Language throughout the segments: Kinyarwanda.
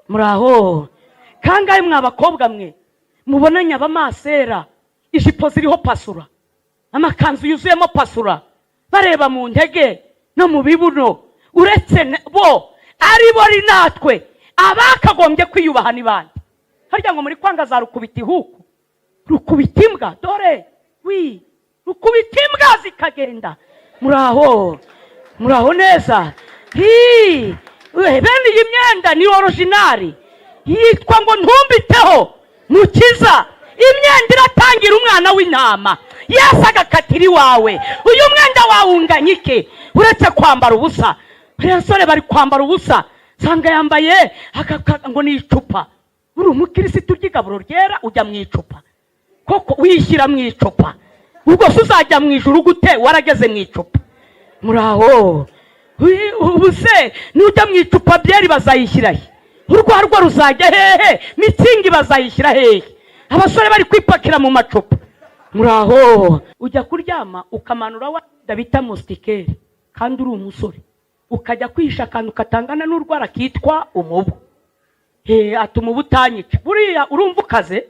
Muraho kangahe mwa bakobwa mwe mubonanye abamasera, ijipo ziriho pasura, amakanzu yuzuyemo pasura, bareba mu ntege no mu bibuno? Uretse bo ari bo, ari natwe, abakagombye kwiyubaha ni bande? Harya ngo muri kwanga za rukubita ihuku, rukubita imbwa? Dore wi rukubita imbwa zikagenda. Muraho, muraho neza. Hi, bene iyi myenda ni original, yitwa ngo ntumbiteho mukiza. Imyenda iratangira umwana w'intama Yesu agakatira iwawe. Uyu mwenda wawunganya iki uretse kwambara ubusa? Bariya basore bari kwambara ubusa, sanga yambaye ngo ni icupa. Uri umukirisitu urya igaburo ryera, ujya mu icupa koko? Wishyira mu icupa, ubwo se uzajya mu ijuru gute warageze mu icupa? Muraho. Ubu se nujya mu icupa, byeri bazayishyira he? Urwarwa ruzajya hehe? Mützig bazayishyira hehe? Abasore bari kwipakira mu macupa. Muraho. Ujya kuryama ukamanura wa bita moustiquaire, kandi uri umusore, ukajya kwihisha akantu katangana n'urwara kitwa umubu. He, atuma umubu utanyica. Buriya urumva ukaze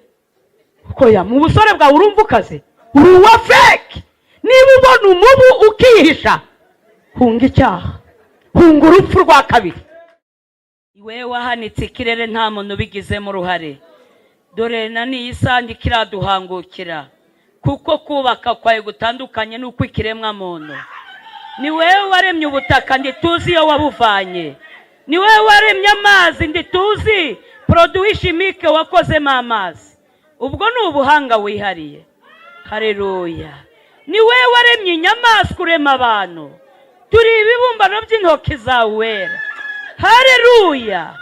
koya mu busore bwawe, urumva ukaze, uri uwa fake. Niba ubona umubu ukihisha, hunga icyaha, hunga urupfu rwa kabiri. Iwe wahanitse ikirere nta muntu ubigizemo uruhare. Dore na n'iyi sanga kiraduhangukira, kuko kubaka kwawe gutandukanye n'uko ikiremwa muntu. Ni wowe waremye ubutaka, ntituzi iyo wabuvanye. Ni wowe waremye amazi, ntituzi produit chimique wakozemo amazi. Ubwo ni ubuhanga wihariye. Hareruya. Ni wowe waremye inyamaswa, urema abantu. Turi ibibumbano by'intoki zawe wera. Hareruya.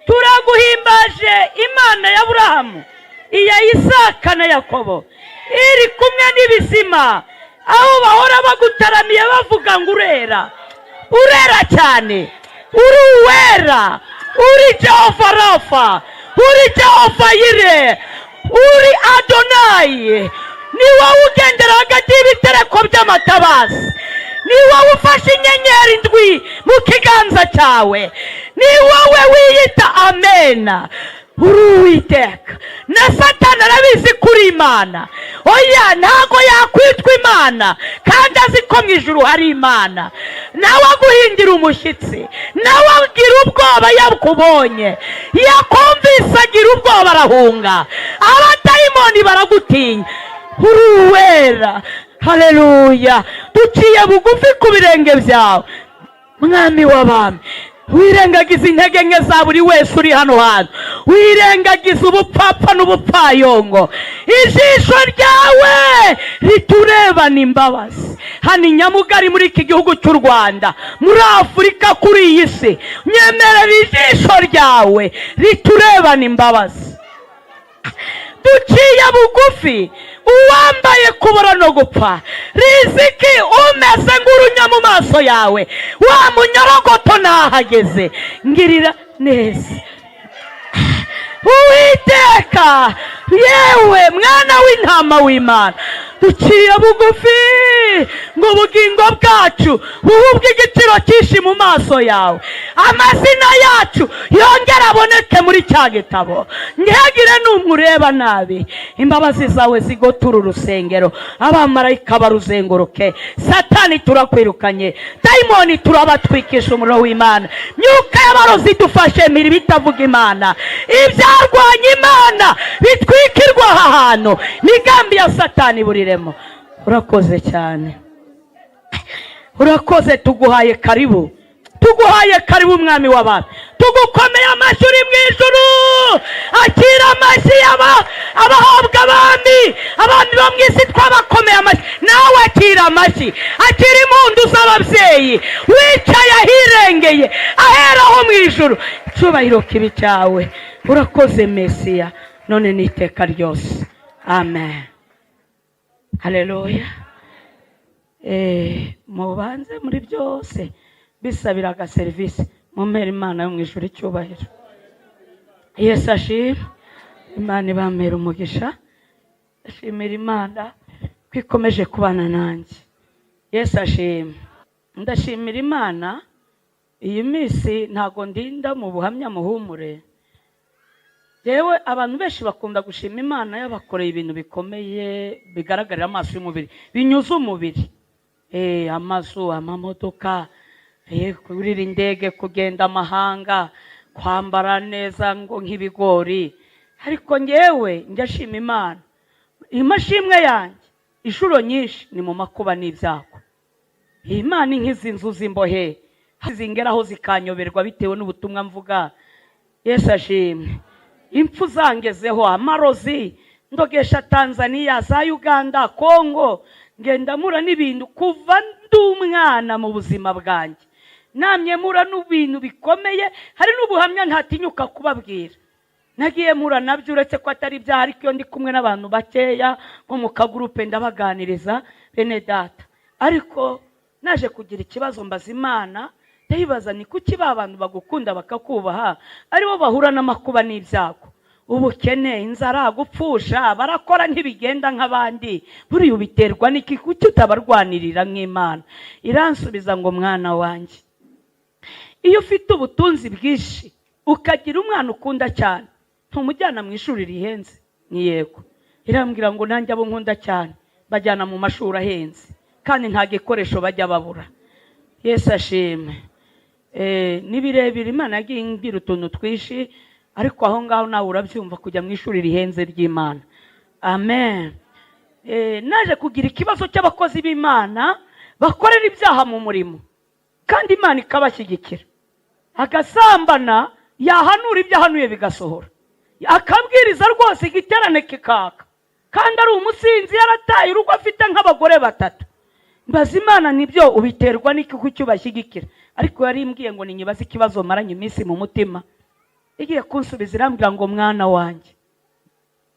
Turaguhimbaje, Imana ya Burahamu, iya Isaka na Yakobo, iri kumwe n'ibizima, aho bahora bagutaramiye bavuga ngo urera, urera cyane, uri uwera, uri Jehova Rafa, uri Jehova Jireh, uri Adonayi. Ni wowe ugendera hagati y'ibitereko by'amatabazi, ni wowe ufashe inyenyeri ndwi mu kiganza cyawe, ni wowe wiyita Amena. Uri Uwiteka, na Satani arabizi ko uri Imana. Oya, ntabwo yakwitwa Imana kandi azi ko mu ijuru hari Imana. Nawe aguhindira umushyitsi, nawe agira ubwoba yakubonye, yakumvise agira ubwoba arahunga. Abadayimoni baragutinya, uri uwera. Haleluya. Duciye bugufi ku birenge byawe, Mwami w'abami. Wirengagiza intege nke za buri wese uri hano hantu, wirengagiza ubupfapfa n'ubupfayongo. Ijisho ryawe riturebana imbabazi hano i Nyamugari, muri iki gihugu cy'u Rwanda, muri Afurika, kuri iyi si. Nyemerera ijisho ryawe riturebana imbabazi. Duciye bugufi, uwambaye kubura no gupfa, riziki umeze nk'urunya mu maso yawe, wa munyorogoto nahageze. Ngirira neza, Uwiteka, yewe mwana w'intama w'Imana. Duciye bugufi ngo ubugingo bwacu bube ubw'igiciro cyinshi mu maso yawe, amazina yacu yongere aboneke muri cya gitabo, ntihagire n'umwe ureba nabi. Imbabazi zawe zigotura urusengero, abamarayika baruzenguruke. Satani turakwirukanye, dayimoni turabatwikisha umuriro w'Imana. Myuka y'abarozi idufashe mirimo itavuga Imana, ibyarwanya Imana bitwikirwa aha hantu, imigambi ya Satani buriremo. Urakoze cyane, urakoze. Tuguhaye karibu, tuguhaye karibu, Umwami w'abantu. Tugukomeye amashyi uri mu ijuru. Akira amashyi y'aba abahabwa abami. Abami bo mu isi twabakomeye amashyi, nawe akira amashyi, akira impundu z'ababyeyi. Wicaye ahirengeye, aheraho mu ijuru, icyubahiro kibi cyawe. Urakoze Mesiya, none n'iteka ryose. Amen. Haleluya. Mubanze muri byose bisabira agaserivisi, mumpera Imana yo mu ijuru icyubahiro. Yesu ashima. Imana ibamera umugisha. Ashimira Imana ko ikomeje kubana nanjye. Yesu ashima. Ndashimira Imana. Iyi minsi ntago ndinda mu buhamya, muhumure. Yewe, abantu benshi bakunda gushima Imana yabakoreye ibintu bikomeye bigaragarira amaso y'umubiri, binyuze umubiri. Amazu, amamodoka, kurira indege, kugenda amahanga, kwambara neza ngo nk'ibigori. Ariko ngewe njya shima Imana, imashimwe yanjye inshuro nyinshi ni mu makuba n'ibyago. Imana inkiza inzu z'imbohe, zingeraho zikanyoberwa bitewe n'ubutumwa mvuga. Yesu ashimwe. Impfu zangezeho, amarozi ndogesha Tanzania, za Uganda, Kongo, ngenda mura n'ibintu kuva ndi umwana. Mu buzima bwanjye namye mura n'ibintu bikomeye. Hari n'ubuhamya ntatinyuka kubabwira nagiye mura nabyo, uretse ko atari ibyaha. Ariko iyo ndi kumwe n'abantu bakeya nko mu kagurupe, ndabaganiriza, bene data. Ariko naje kugira ikibazo, mbaza Imana, ndayibaza ni kuki ba bantu bagukunda bakakubaha aribo bahura n'amakuba n'ibyago, ubukene, inzara, gupfusha, barakora ntibigenda nk'abandi? Buriya ubiterwa n'iki? Kuki utabarwanirira nk'Imana? Iransubiza ngo: "Mwana wanjye, iyo ufite ubutunzi bwinshi, ukagira umwana ukunda cyane, ntumujyana mu ishuri rihenze?" Ni yego. Irambwira ngo: "Nanjye abo nkunda cyane bajyana mu mashuri ahenze, kandi nta gikoresho bajya babura." Yesu ashimwe. Ni birebire, Imana yagiye imbwira utuntu twinshi, ariko aho ngaho nawe urabyumva, kujya mu ishuri rihenze ry'Imana. Amen. Naje kugira ikibazo cy'abakozi b'Imana bakorera ibyaha mu murimo kandi Imana ikabashyigikira. Agasambana, yahanura ibyo ahanuye bigasohora, akabwiriza rwose igiterane kikaka, kandi ari umusinzi, yarataye urugo, afite nk'abagore batatu. Mbaza Imana, nibyo ubiterwa n'iki? Kuki ubashyigikira? Ariko yari imbwiye ngo ninyibaze ikibazo maranye iminsi mu mutima. Igiye kunsubiza irambwira ngo: "Mwana wanjye,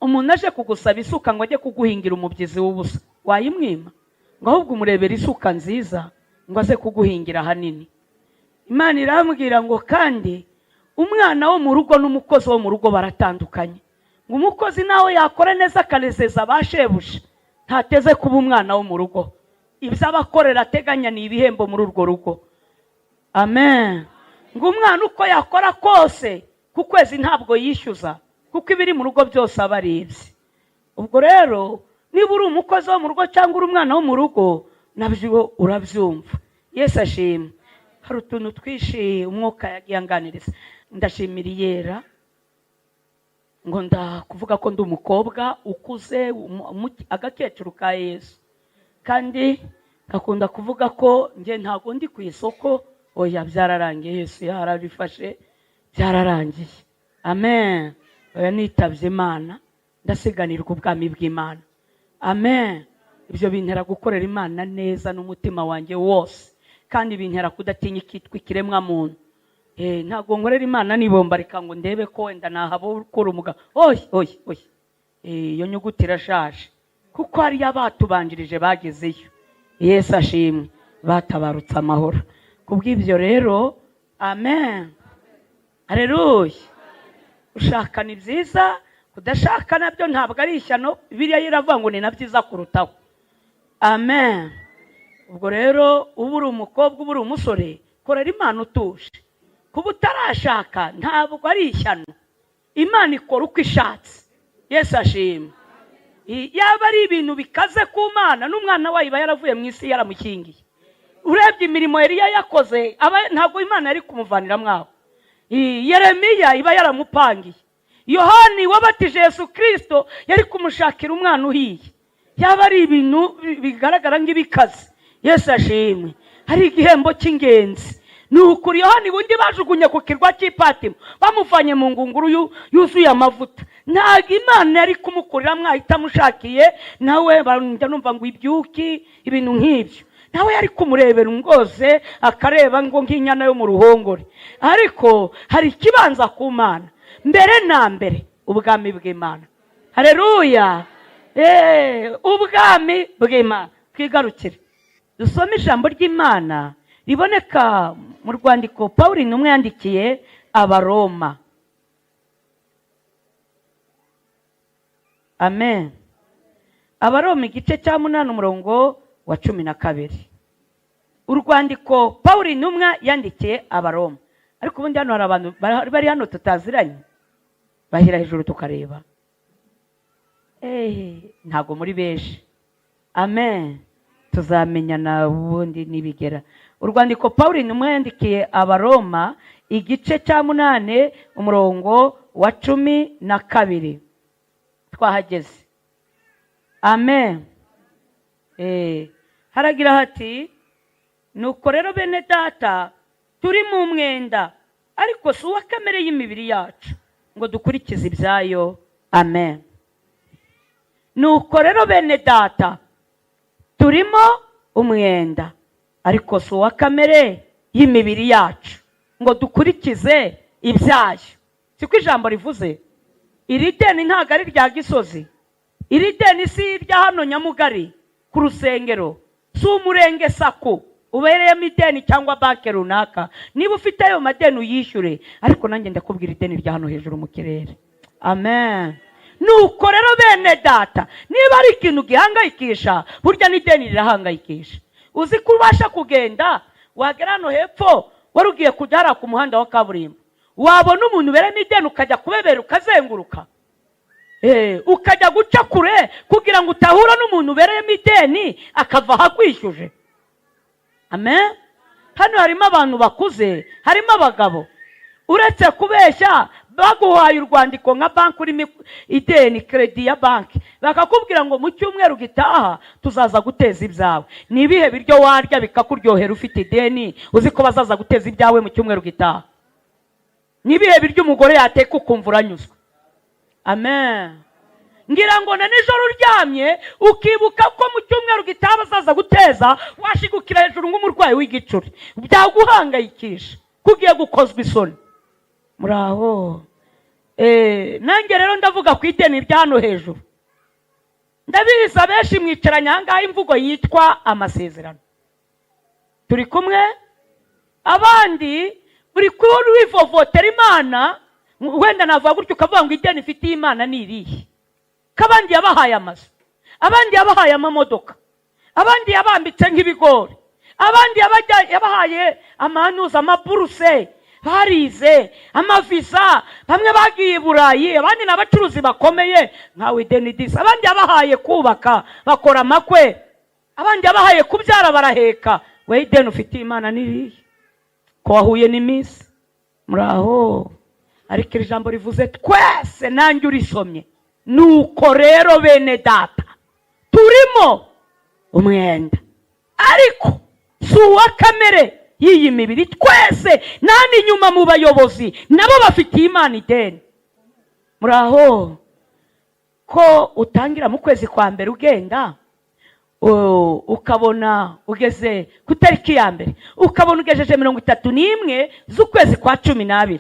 umuntu aje kugusaba isuka ngo ajye kuguhingira umubyizi w'ubusa, wayimwima? Ngo ahubwo umurebera isuka nziza ngo aze kuguhingira ahanini." Imana irambwira ngo kandi umwana wo mu rugo n'umukozi wo mu rugo baratandukanye. Ngo umukozi nawe yakora neza akanezeza ba shebuja, ntateze kuba umwana wo mu rugo. Ibyo abakorera ateganya ni ibihembo muri urwo rugo. Amen. Ngo umwana uko yakora kose, ku kwezi ntabwo yishyuza, kuko ibiri mu rugo byose aba ari ibye. Ubwo rero niba uri umukozi wo mu rugo cyangwa uri umwana wo mu rugo, nabyo urabyumva. Yesu ashimwe. Hari utuntu twinshi umwuka yagiye anganiriza. Ndashimira Iyera ngo ndakuvuga ko ndi umukobwa ukuze, agakecuru ka Yesu, kandi ngakunda kuvuga ko njye ntabwo ndi ku isoko. Oya, byararangiye, Yesu yarabifashe, byararangiye. Amen. Oya, nitabye Imana, ndasiganirwa ubwami bw'Imana. Amen. Ibyo bintera gukorera Imana neza n'umutima wanjye wose, kandi bintera kudatinya ikitwa ikiremwa muntu. Ntabwo nkorera Imana nibombarika ngo ndebe ko wenda nahabukura umugabo. Oya, oya, oya. Iyo nyuguti irashaje, kuko hariyo abatubanjirije bagezeyo. Yesu ashimwe, batabarutse amahoro. Kubw'ibyo rero, amen, hareruya. Gushaka ni byiza, kudashaka nabyo ntabwo ari ishyano. Biriya iravuga ngo ni na byiza kurutaho. Amen. Ubwo rero uba uri umukobwa, uba uri umusore, korera Imana utuje. Kuba utarashaka ntabwo ari ishyano. Imana ikora uko ishatse. Yesu ashimwe. Yaba ari ibintu bikaze ku Mana, n'umwana wayo iba yaravuye mu isi yaramukingiye. Urebye imirimo Eliya yakoze, ntabwo Imana yari kumuvaniramo aho. Yeremiya iba yaramupangiye. Yohani wabatije Yesu Kirisito yari kumushakira umwana uhiye. Yaba ari ibintu bigaragara nk'ibikaze. Yesu ashimwe. Hari igihembo cy'ingenzi, ni ukuri. Yohani bundi bajugunye ku kirwa cy'Ipatimo, bamuvanye mu ngunguru yuzuye amavuta, ntabwo Imana yari kumukurira mwahita amushakiye nawe. Njya numva ngo ibyuki, ibintu nk'ibyo, nawe yari kumurebera umwose, akareba ngo nk'inyana yo mu ruhongore. Ariko hari ikibanza ku Mana, mbere na mbere ubwami bw'Imana. Hareruya. Ubwami bw'Imana. Twigarukire dusome ijambo ry'Imana riboneka mu rwandiko Pawulo intumwa yandikiye Abaroma. Amen. Abaroma igice cya 8, umurongo wa 12. Urwandiko Pawulo intumwa yandikiye Abaroma. Ariko ubundi hano hari abantu bari hano tutaziranye? Bashyira hejuru tukareba. Ntabwo muri benshi. Amen. Tuzamenyana ubundi nibigera. Urwandiko Pawulo intumwa yandikiye Abaroma, igice cya 8, umurongo wa 12. Twahageze. Amen. Haragira hati: "Nuko rero bene data, turi mu mwenda, ariko si uwa kamere y'imibiri yacu, ngo dukurikize ibyayo." Amen. Nuko rero bene data, turimo umwenda, ariko si uwa kamere y'imibiri yacu, ngo dukurikize ibyayo. Siko ijambo rivuze. Iri deni ntabwo ari irya Gisozi, iri deni si irya hano Nyamugari ku rusengero, si umurenge SACCO ubereyemo ideni cyangwa banki runaka. Niba ufite ayo madeni uyishyure, ariko nanjye ndakubwira ideni rya hano hejuru mu kirere. Amen. Nuko rero bene data, niba ari ikintu gihangayikisha, burya n'ideni rirahangayikisha. Uzi ko ubasha kugenda, wagera hano hepfo, wari ugiye kujya hariya ku muhanda wa kaburimbo, wabona umuntu ubereyemo ideni ukajya kubebera, ukazenguruka, ukajya guca kure kugira ngo utahura n'umuntu ubereyemo ideni akava ahakwishyuje. Amen. Hano harimo abantu bakuze, harimo abagabo. Uretse kubeshya, baguhaye urwandiko nka banki urimo ideni, crédit ya banki, bakakubwira ngo mu cyumweru gitaha tuzaza guteza ibyawe. Ni ibihe biryo warya bikakuryohera ufite ideni, uzi ko bazaza guteza ibyawe mu cyumweru gitaha? Ni ibihe biryo umugore yateka ukumva uranyuzwe? Amen. Ngira ngo na nijoro uryamye ukibuka ko mu cyumweru gitaha bazaza guteza, washigukira hejuru nk'umurwayi w'igicuri. Byaguhangayikisha ko ugiye gukozwa isoni. Muraho? Nanjye rero ndavuga ku ideni rya hano hejuru. Ndabizi abenshi mwicaranye aha ngaha imvugo yitwa amasezerano. Turi kumwe? Abandi buri kubona wivovotera Imana, wenda navuga gutyo, ukavuga ngo ideni ifitiye Imana ni irihe, ko abandi yabahaye amazu, abandi yabahaye amamodoka, abandi yabambitse nk'ibigori, abandi yabahaye amanuza, amaburuse, barize, amavisa, bamwe bagiye i Burayi, abandi ni abacuruzi bakomeye nkawe ideni disi, abandi yabahaye kubaka bakora amakwe, abandi yabahaye kubyara baraheka. We ideni ufitiye Imana ni irihe, ko wahuye n'iminsi? Muraho? Ariko iri jambo rivuze twese, nanjye urisomye. Nuko rero bene data, turimo umwenda, ariko si uwa kamere y'iyi mibiri. Twese, nani inyuma mu bayobozi nabo bafitiye Imana ideni. Muraho? Ko utangira mu kwezi kwa mbere ugenda, ukabona ugeze ku itariki ya mbere, ukabona ugejeje 31 z'ukwezi kwa 12,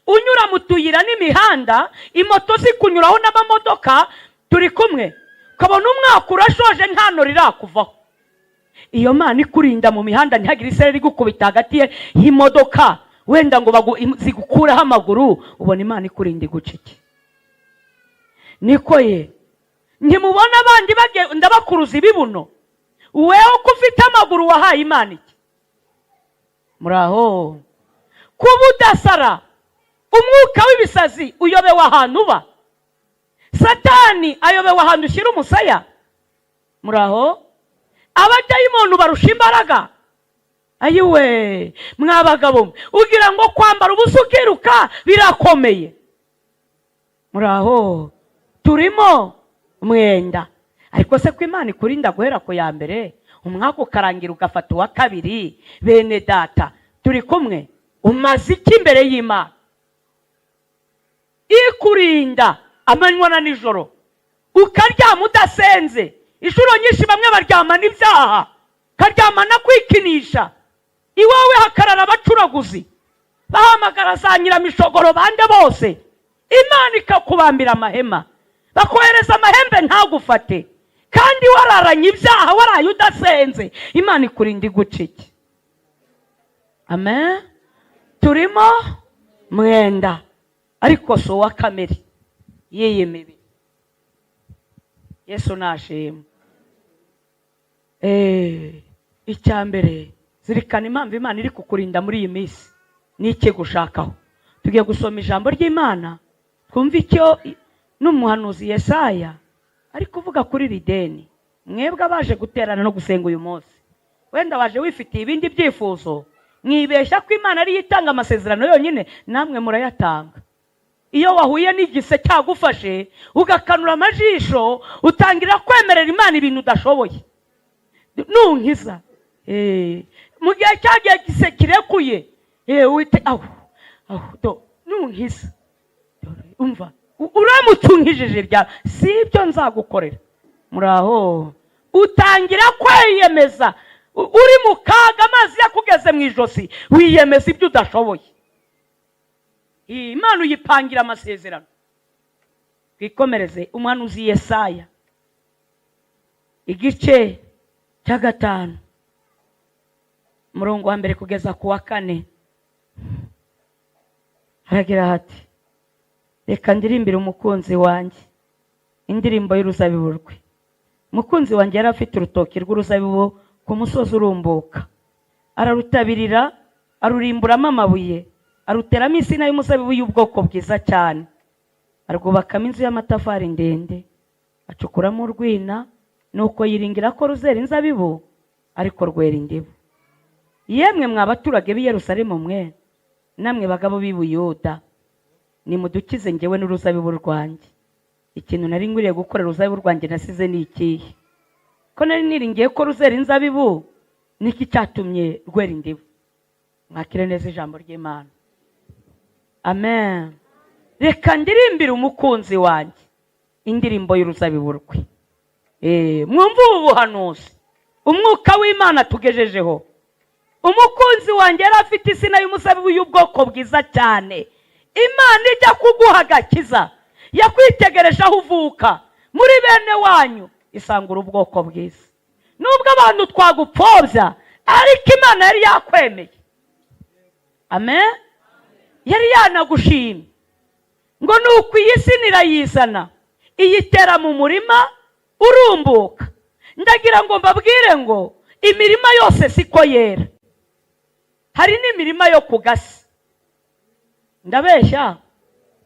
unyura mu tuyira n'imihanda, imoto zikunyuraho n'amamodoka. Turi kumwe? Ukabona umwaka urashoje, nta no rirakuvaho. Iyo Mana ikurinda mu mihanda ntihagire isereri igukubita hagati y'imodoka, wenda ngo zigukureho amaguru, ubona Imana ikurinda iguca iki? Niko ye, ntimubona abandi bagenda bakuruza ibibuno? Wewe ko ufite amaguru, wahaye Imana iki? Muraho? Kuba udasara, umwuka w'ibisazi uyobewe ahantu uba, Satani ayobewe ahantu ushyira umusaya. Muraho? Abadayimoni barusha imbaraga. Ayiwe, mwa bagabo mwe, ugira ngo kwambara ubusa ukiruka birakomeye? Muraho? Turimo umwenda, ariko se ko Imana ikurinda guhera ku ya mbere, umwaka ukarangira ugafata uwa kabiri, bene data, turi kumwe? Umaze iki imbere y'Imana ikurinda amanywa na nijoro, ukaryama udasenze? Inshuro nyinshi bamwe baryamana ibyaha, ukaryamana kwikinisha, iwawe hakarara abacuraguzi bahamagara za nyiramishogoro bande bose. Imana ikakubambira amahema, bakohereza amahembe ntagufate, kandi wararanye ibyaha, waraye udasenze. Imana ikurinda iguca iki? Amen. Turimo mwenda, ariko si uwa kamere y'iyi mibiri. Yesu nashimwe. Icya mbere, zirikana impamvu Imana iri kukurinda muri iyi minsi n'iki gushakaho. Tugiye gusoma ijambo ry'Imana. Twumve icyo n'umuhanuzi Yesaya ari kuvuga kuri iri deni. Mwebwe abaje guterana no gusenga uyu munsi, wenda waje wifitiye ibindi byifuzo, mwibeshya ko Imana ariyo itanga amasezerano yonyine, namwe murayatanga. Iyo wahuye n'igise cyagufashe, ugakanura amajisho, utangira kwemerera Imana ibintu udashoboye. Nunkiza, mu gihe cyagiye gise kirekuye, wite aho aho do nunkiza. Dore, umva, uramutse unkijije rya si ibyo nzagukorera. Muraho, utangira kwiyemeza uri mu kaga, amazi yakugeze mu ijosi, wiyemeza ibyo udashoboye. Iyi Imana uyipangira amasezerano. Twikomereze umuhanuzi Yesaya, igice cya 5, umurongo wa 1 kugeza ku wa 4. Haragira hati: "Reka ndirimbire umukunzi wanjye indirimbo y'uruzabibu rwe. Umukunzi wanjye yari afite urutoki rw'uruzabibu ku musozi urumbuka. Ararutabirira, arurimburamo amabuye, aruteramo insina y'umuzabibu y'ubwoko bwiza cyane, arwubakamo inzu y'amatafari ndende, acukuramo urwina. Nuko yiringira ko ruzera inzabibu, ariko rwera indibu. Yemwe mwa baturage b'i Yerusalemu mwe, namwe bagabo b'i Buyuda, nimudukize njyewe n'uruzabibu rwanjye. Ikintu nari nkwiriye gukorera uruzabibu rwanjye nasize ni ikihe? Ko nari niringiye ko ruzera inzabibu, niki cyatumye rwera indibu?" Mwakire neza ijambo ry'Imana. Amen. Reka ndirimbire umukunzi wanjye indirimbo y'uruzabibu rwe. Mwumve ubu buhanuzi umwuka w'Imana tugejejeho. Umukunzi wanjye yari afite insina y'umuzabibu y'ubwoko bwiza cyane. Imana ijya kuguha agakiza, yakwitegereje aho uvuka muri bene wanyu, isangura ubwoko bwiza. Nubwo abantu twagupfobya, ariko Imana yari yakwemeye. Amen. Yari yanagushimye. Ngo ni uko iyi sina irayizana, iyitera mu murima urumbuka. Ndagira ngo mbabwire ngo imirima yose siko yera. Hari n'imirima yo ku gasi. Ndabeshya?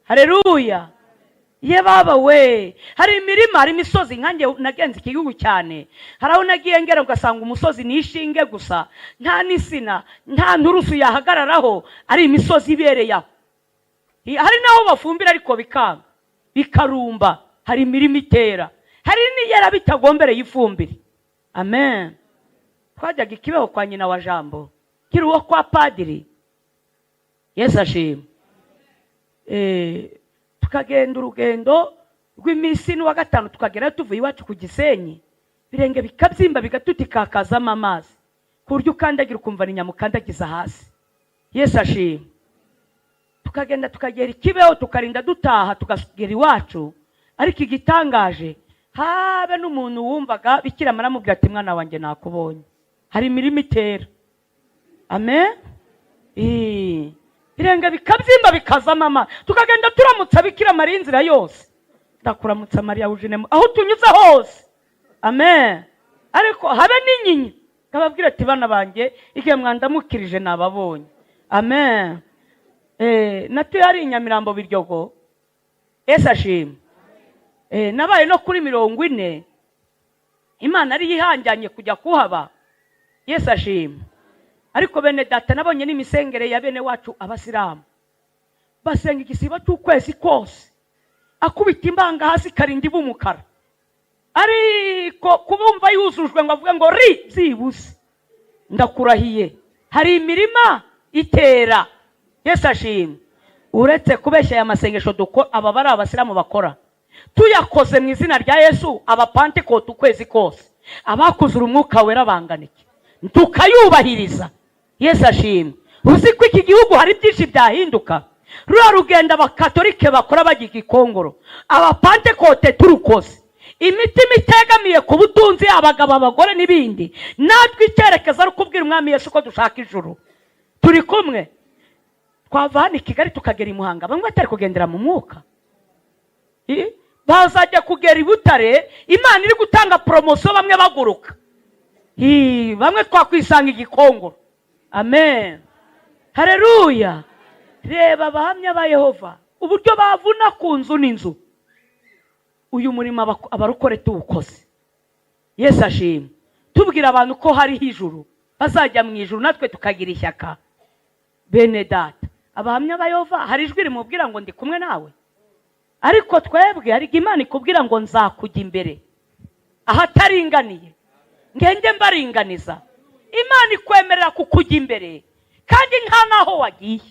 Hareruya! Ye baba we, hari imirima, hari imisozi. Nkanjye nagenze iki gihugu cyane, hari aho nagiye ngera ugasanga umusozi ni ishinge gusa, nta n'isina, nta nturusu yahagararaho, ari imisozi ibereye aho. Hari n'aho bafumbira ariko bikanga, bikarumba. Hari imirima itera, hari n'iyera bitagombereye ifumbire. Amen. Twajyaga ikibeho kwa nyina wa Jambo, kiri uwo kwa padiri. Yesu ashima. Tukagenda urugendo rw'iminsi, n'uwa gatanu tukagerayo tuvuye iwacu ku Gisenyi, ibirenge bikabyimba, bigatutikakazamo amazi, ku buryo ukandagira ukumva ni nyamukandagiza hasi. Yesu ashima. Tukagenda tukagera ikibeho, tukarinda dutaha, tukagera iwacu. Ariko igitangaje, habe n'umuntu wumvaga Bikira Mariya amubwira ati: "Mwana wanjye, nakubonye." Hari imirima itera. Amen. Birenge bikabyimba, bikazamo amazi, tukagenda turamutsa Bikira Mariya inzira yose: "Ndakuramutsa Mariya wujine," aho tunyuze hose. Amen. Ariko habe n'inyinya nkababwira ati: "Bana banjye, igihe mwandamukirije nababonye." Amen. Natuye hari i Nyamirambo, Biryogo. Yesu ashimwe. Nabaye no kuri 40, Imana ariyo ihanjyanye kujya kuhaba. Yesu ashimwe. Ariko bene data, nabonye n'imisengere ya bene wacu abasilamu, basenga igisibo cy'ukwezi kose, akubita imbanga hasi ikarinda iba umukara, ariko kubumva yuzujwe ngo avuge ngo ri byibuze. Ndakurahiye, hari imirima itera. Yesu ashimwe. Uretse kubeshya, aya masengesho dukora, aba bari abasilamu bakora, tuyakoze mu izina rya Yesu, abapantekote ukwezi kose, abakuzura umwuka wera bangana iki, tukayubahiriza, Yesu ashimwe, uzi ko iki gihugu hari byinshi byahinduka? Ruriya rugendo abakatolike bakora bajya Igikongoro, abapantekote turukoze, imitima itegamiye ku butunzi, abagabo, abagore n'ibindi, natwe icyerekezo ari ukubwira umwami Yesu ko dushaka ijuru, turi kumwe, twava hano i Kigali tukagera i Muhanga, bamwe batari kugendera mu mwuka, bazajya kugera i Butare Imana iri gutanga poromosiyo, bamwe baguruka. Bamwe twakwisanga Igikongoro. Amen, hareruya. Reba abahamya ba Yehova. Uburyo bavuna ku nzu n'inzu. Uyu murimo abarokore tuwukoze, Yesu ashimwe, tubwira abantu ko hariho ijuru, bazajya mu ijuru, natwe tukagira ishyaka. Bene data, Abahamya ba Yehova, hari ijwi rimubwira ngo: "Ndi kumwe nawe." Ariko twebwe hari igihe Imana ikubwira ngo: "Nzakujya imbere ahataringaniye, ngende mbaringaniza." Imana ikwemerera kukujya imbere kandi nta n'aho wagiye,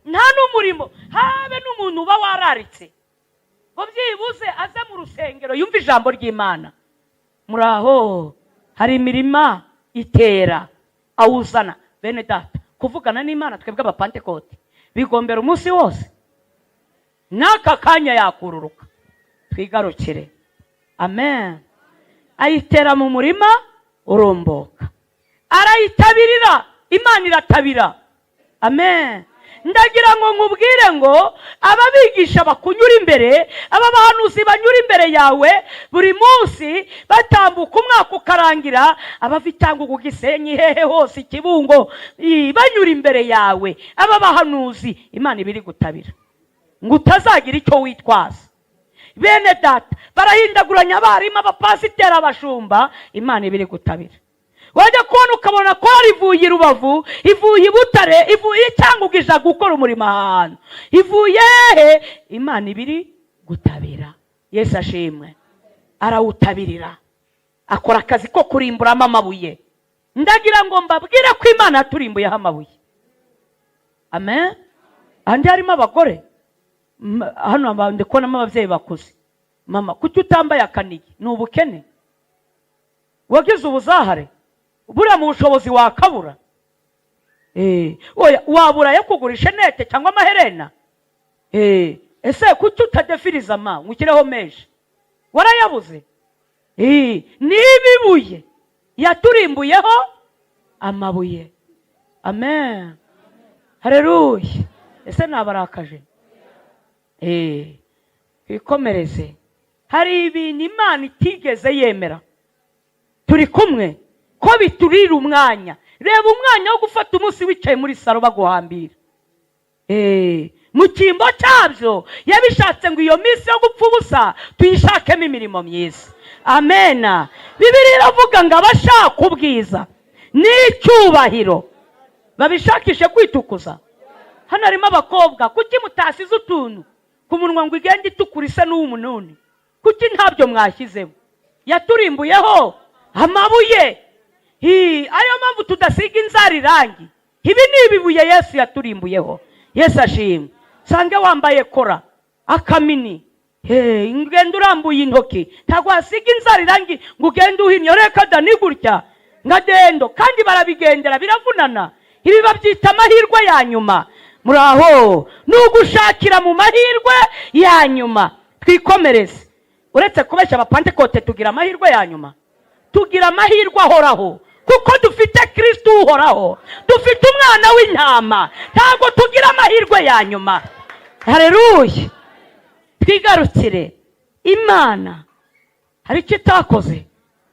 nta n'umurimo, habe n'umuntu uba wararitse ngo byibuze aze mu rusengero yumve ijambo ry'Imana. Muri aho hari imirima itera awuzana. Bene data, kuvugana n'Imana twebwe Abapantekote bigombera umunsi wose, n'aka kanya yakururuka. Twigarukire. Amen. Ayitera mu murima urumbuka, arayitabirira, Imana iratabira. Amen. Ndagira ngo nkubwire ngo ababigisha bakunyura imbere, aba bahanuzi banyura imbere yawe buri munsi, batambuka umwaka ukarangira, abava i Cyangugu, Gisenyi, hehe hose, Ikibungo, banyura imbere yawe, aba bahanuzi, Imana iba iri gutabira ngo utazagira icyo witwaza. Bene data, barahindaguranya abarimu, abapasiteri, abashumba, Imana iba iri gutabira. Wajya kubona ukabona ko ivuye i Rubavu, ivuye i Butare, ivuye i Cyangugu, ija gukora umurimo ahantu, ivuye hehe. Imana iba iri gutabira. Yesu ashimwe. Arawutabirira, akora akazi ko kurimburamo amabuye. Ndagira ngo mbabwire ko Imana yaturimbuyeho amabuye. Amen. Andi harimo abagore. Hano ndi kubonamo ababyeyi bakuze. Mama, kuki utambaye akanigi? Ni ubukene wagize, ubuzahare? Buriya mu bushobozi wakabura. Oya, wabura ayo kugura ishenete cyangwa amaherena? Ese kuki utadefiriza ma ngo ushyireho menshi? Warayabuze? Niba ibuye yaturimbuyeho amabuye. Amen, hareruya. Ese nabarakaje? Twikomereze. Hari ibintu Imana itigeze yemera, turi kumwe, ko biturira umwanya. Reba umwanya wo gufata umunsi wicaye muri salo baguhambira. Mu cyimbo cyabyo yabishatse ngo iyo minsi yo gupfa ubusa tuyishakemo imirimo myiza. Amena. Bibiliya iravuga ngo abashaka ubwiza n'icyubahiro babishakishe kwitukuza. Hano harimo abakobwa, kuki mutasize utuntu ku munwa ngo igende itukura isa n'uw'umununi? Kuki ntabyo mwashyizemo? Yaturimbuyeho amabuye. Ariyo mpamvu tudasiga inzara irangi. Ibi ni ibibuye Yesu yaturimbuyeho. Yesu ashimwe. Sange wambaye kora akamini, ugenda urambuye intoki, ntabwo wasiga inzara irangi ngo ugende uhinnye. Reka da, ni gutya nka dendo, kandi barabigendera, biravunana. Ibi babyita amahirwe ya nyuma. Muri aho ni ugushakira mu mahirwe ya nyuma. Twikomereze. Uretse kubeshya, Abapantekote tugira amahirwe ya nyuma? Tugira amahirwe ahoraho kuko dufite Kirisiti uhoraho, dufite umwana w'intama. Ntabwo tugira amahirwe ya nyuma. Hareruye. Twigarukire. Imana hari icyo itakoze,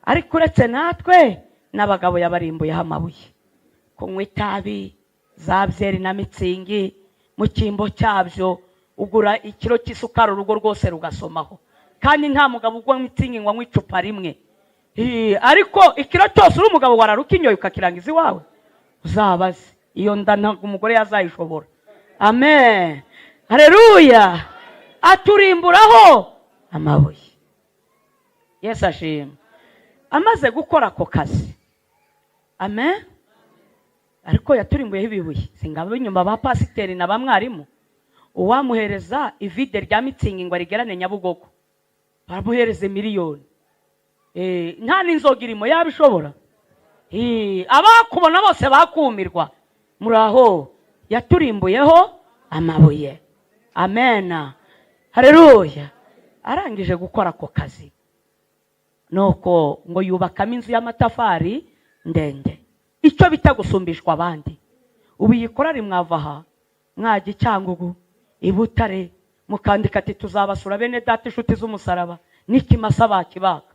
ariko uretse natwe n'abagabo yabarimbuyeho amabuye. Kunywa itabi, za byeri na mitsingi, mu cyimbo cyabyo ugura ikiro cy'isukari, urugo rwose rugasomaho. Kandi nta mugabo ugwa mitsingi ngo anywe icupa rimwe. Ariko ikiro cyose uri umugabo wararukinyoye ukakirangiza iwawe, uzabaze iyo nda, ntabwo umugore yazayishobora. Amen, hareruya. Aturimburaho amabuye. Yesu ashimwe. Amaze gukora ako kazi, amen, ariko yaturimbuyeho ibibuye. Singabo inyuma ba pasiteri na ba mwarimu, uwamuhereza ivide rya mitsingi ngo arigerane Nyabugogo, baramuhereze miliyoni, nta n'inzoga irimo, yabishobora. Abakubona bose bakumirwa. Muri aho yaturimbuyeho amabuye. Amena, hareruya. Arangije gukora ako kazi, nuko ngo yubakamo inzu y'amatafari ndende, icyo bita gusumbishwa abandi. Ubu iyi korari mwava aha mwajya i Cyangugu, i Butare, mukandika ati: "Tuzabasura bene data, inshuti z'umusaraba." N'ikimasa bakibaka,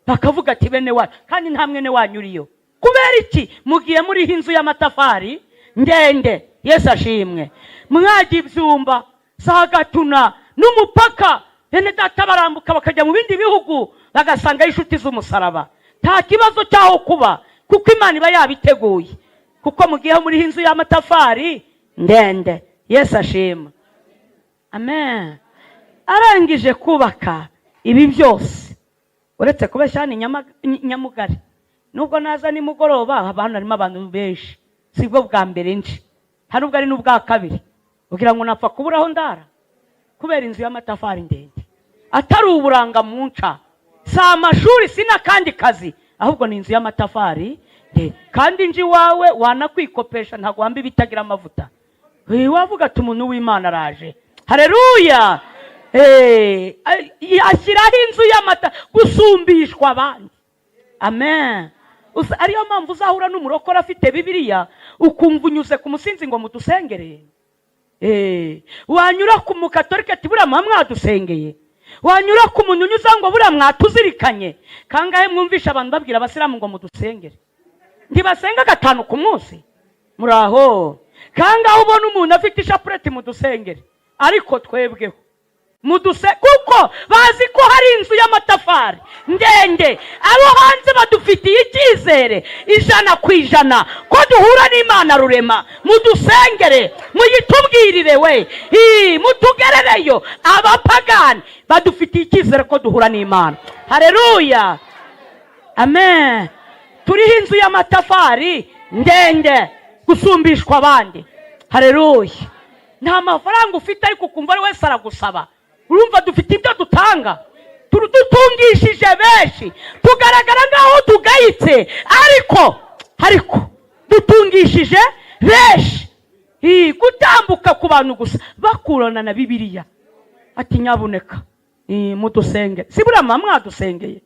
bakavuga ati: "Bene wacu," kandi nta mwene wanyu uriyo. Kubera iki? Mugiye muriho inzu y'amatafari ndende. Yesu ashimwe. Mwajya ibyumba. Za Gatuna n'umupaka, bene data barambuka bakajya mu bindi bihugu, bagasangayo inshuti z'umusaraba. Nta kibazo cy'aho kuba, kuko Imana iba yabiteguye, kuko mugiye muriho inzu y'amatafari ndende. Yesu ashima, amen. Arangije kubaka ibi byose, uretse kubeshya hano i Nyamugari, nubwo naza nimugoroba haba hano harimo abantu benshi. Sibwo bwa mbere nje, nta nubwo ari n'ubwa kabiri. Kugira ngo napfa kubura aho ndara kubera inzu y'amatafari ndende, atari uburanga mu nca, si amashuri, si n'akandi kazi, ahubwo ni inzu y'amatafari ndende. Kandi nje iwawe wanakwikopesha, ntabwo wamba ibitagira amavuta. Wavuga ati: "Umuntu w'Imana araje." Hareruya! Ashyiraho inzu y'amata gusumbishwa abandi, amen. Ariyo mpamvu uzahura n'umurokore afite Bibiliya, ukumva unyuze ku musinzi ngo mudusengere. Wanyura ku mukatolika ati: "Buriya muba mwadusengeye." Wanyura ku muntu unyuza ngo: "Buriya mwatuzirikanye." Kangahe mwumvisha abantu babwira abasilamu ngo mudusengere? Ntibasenga gatanu ku munsi? Muraho? Kangahe ubona umuntu afite ishapureti: "Mudusengere"? Ariko twebweho muduse, kuko bazi ko hari inzu y'amatafari ndende. Abo hanze badufitiye icyizere 100% ko duhura n'Imana rurema. Mudusengere, muyitubwirire we. Ii, mutugerereyo. Abapagani badufitiye icyizere ko duhura n'Imana. Hareruya, amen. Turiho inzu y'amatafari ndende gusumbishwa abandi. Hareruya! Nta mafaranga ufite, ariko ukumva ari wese aragusaba. Urumva dufite ibyo dutanga, dutungishije benshi. Tugaragara nk'aho tugayitse, ariko dutungishije benshi. Ii, gutambuka ku bantu gusa bakurana na Bibiliya, ati: "Nyabuneka, ii, mudusenge." Si buriya muba mwadusengeye?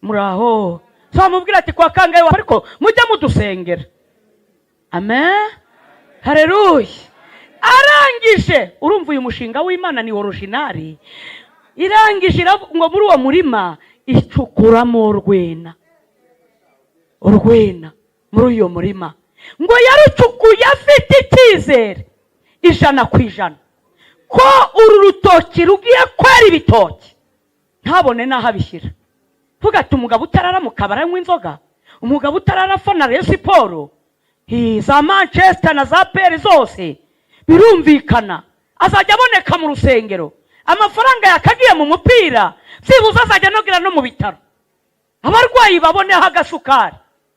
Muraho? So bamubwira ati: "Kwa kangahe?" Ariko mujye mudusengera, amen, hareruya. Arangije, urumva uyu mushinga w'Imana ni original. Irangije ngo muri uwo murima icukuramo urwina, urwina muri uyu murima. Ngo yarucukuye afite icyizere 100% ko uru rutoki rugiye kwera ibitoki, ntabone n'aho abishyira. Vuga ati: "Umugabo utarara mu kabari anywa inzoga, umugabo utarara afana Rayon Sports, za Manchester na za APR zose, birumvikana azajya aboneka mu rusengero. Amafaranga yakagiye mu mupira, byibuze azajya anogera no mu bitaro, abarwayi baboneho agasukari.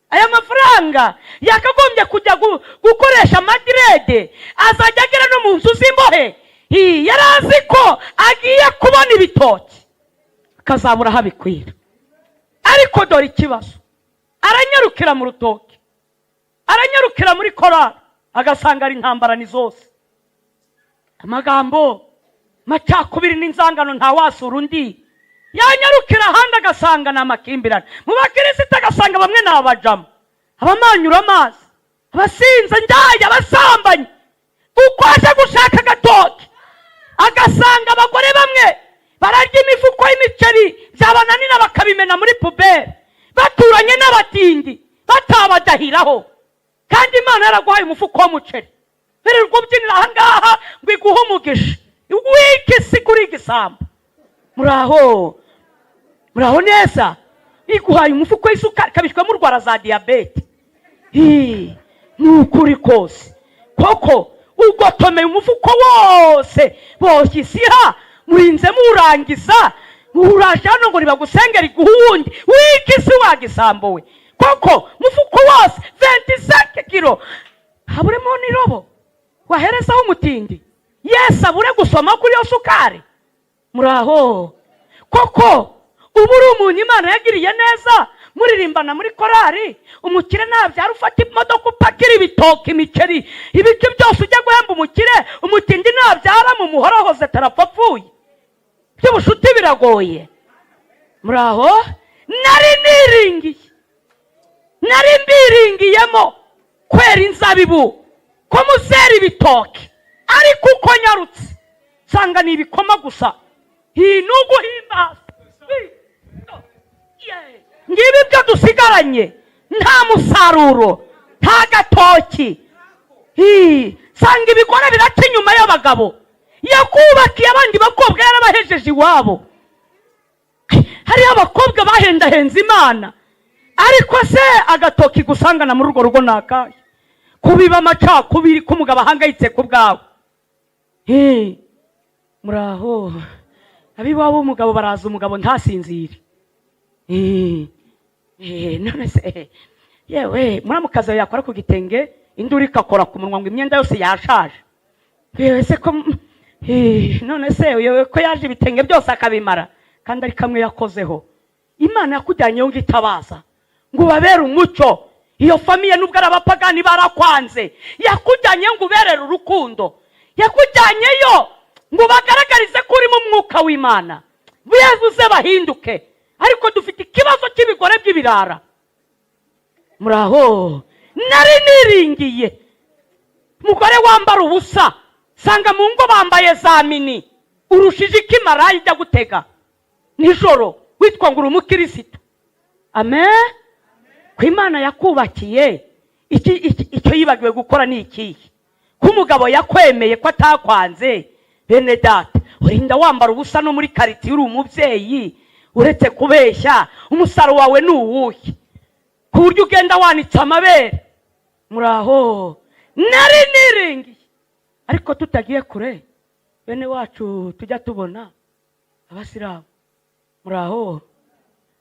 Aya mafaranga yakagombye kujya gukoresha amadirede, azajya agera no mu nzu z'imbohe." Hi, yari azi ko agiye kubona ibitoki akazabura aho abikwira. Ariko dore ikibazo: aranyarukira mu rutoki, aranyarukira muri korari, agasanga ari intambara ni zose, amagambo, macakubiri n'inzangano, ntawasura undi. Yanyarukira ahandi agasanga ni amakimbirane mu bakirisita, agasanga bamwe ni abajama, abamanyura amazi, abasinze, ndaya, abasambanyi. Uko aje gushaka agatoki, agasanga abagore bamwe bararya imifuko y'imiceri, byabananira bakabimena muri poubelle, baturanye n'abatindi batabadahiraho. Kandi Imana yaraguhaye umufuko w'umuceri, birirwa ubyinira ahangaha ngo iguhe umugisha w'iki kuri igisambo. Muraho? Muraho neza? Iguhaye umufuko w'isukari, kabishwemo urwara za diyabete. Hi, ni ukuri kose koko ugotomeye umufuko wose, boshye isiha, murinze murangiza, uraje hano ngo nibagusengera iguhe uwundi w'iki si wagisambo we. Koko mufuko wose 25 kilo, haburemo n'irobo waherezaho umutindi, Yesu abure gusoma kuri iyo sukari? Muraho? Koko ubu uri umuntu Imana yagiriye neza, muririmbana muri korari, umukire nabyara ufata imodoka upakira ibitoki, imiceri, ibiti byose, ujya guhemba umukire. Umutindi nabyara mu muhorohoze tarapfa apfuye, by'ubushuti biragoye. Muraho? Nari niringiye, nari mbiringiyemo kwera inzabibu, ko muzera ibitoki, ariko uko nyarutse nsanga ni ibikoma gusa. Iyi ni uguhimbaza. Ngibi ibyo dusigaranye, nta musaruro, nta gatoki. Nsanga ibigore biraca inyuma y'abagabo. Yakubakiye abandi bakobwa, yarabahejeje iwabo. Hariho abakobwa bahendahenze Imana. Ariko se agatoki gusangana muri urwo rugo ni akahe? Kubiba amacakubiri, ko umugabo ahangayitse ku bwawe. Muraho? Ab'iwabo w'umugabo baraza, umugabo ntasinzire. None se yewe, muramukazi yawe yakora ku gitenge, induru ikakora ku munwa ngo imyenda yose yashaje. Yewe se ko none se yewe ko yaje ibitenge byose akabimara kandi ari kamwe yakozeho? Imana yakujyanyeho ngo itabaza, ngo ubabere umucyo. Iyo famille, nubwo ari abapagani, barakwanze. Yakujyanyeyo ngo uberere urukundo, yakujyanyeyo ngo bagaragarize ko urimo umwuka w'Imana, bivuze bahinduke. Ariko dufite ikibazo cy'ibigore by'ibirara. Muraho? Nari niringiye umugore wambara ubusa, sanga mu ngo bambaye za mini. Urushije iki maraya ijya gutega nijoro, witwa ngo uri umukirisitu? Amen. Ko Imana yakubakiye, icyo yibagiwe gukora ni ikihe? Ko umugabo yakwemeye, ko atakwanze? Bene data, urinda wambara ubusa no muri karitsiye uri umubyeyi. Uretse kubeshya, umusaruro wawe ni uwuhe ku buryo ugenda wanitse amabere? Muraho? Nari niringiye. Ariko tutagiye kure, bene wacu tujya tubona abasilamu, muraho?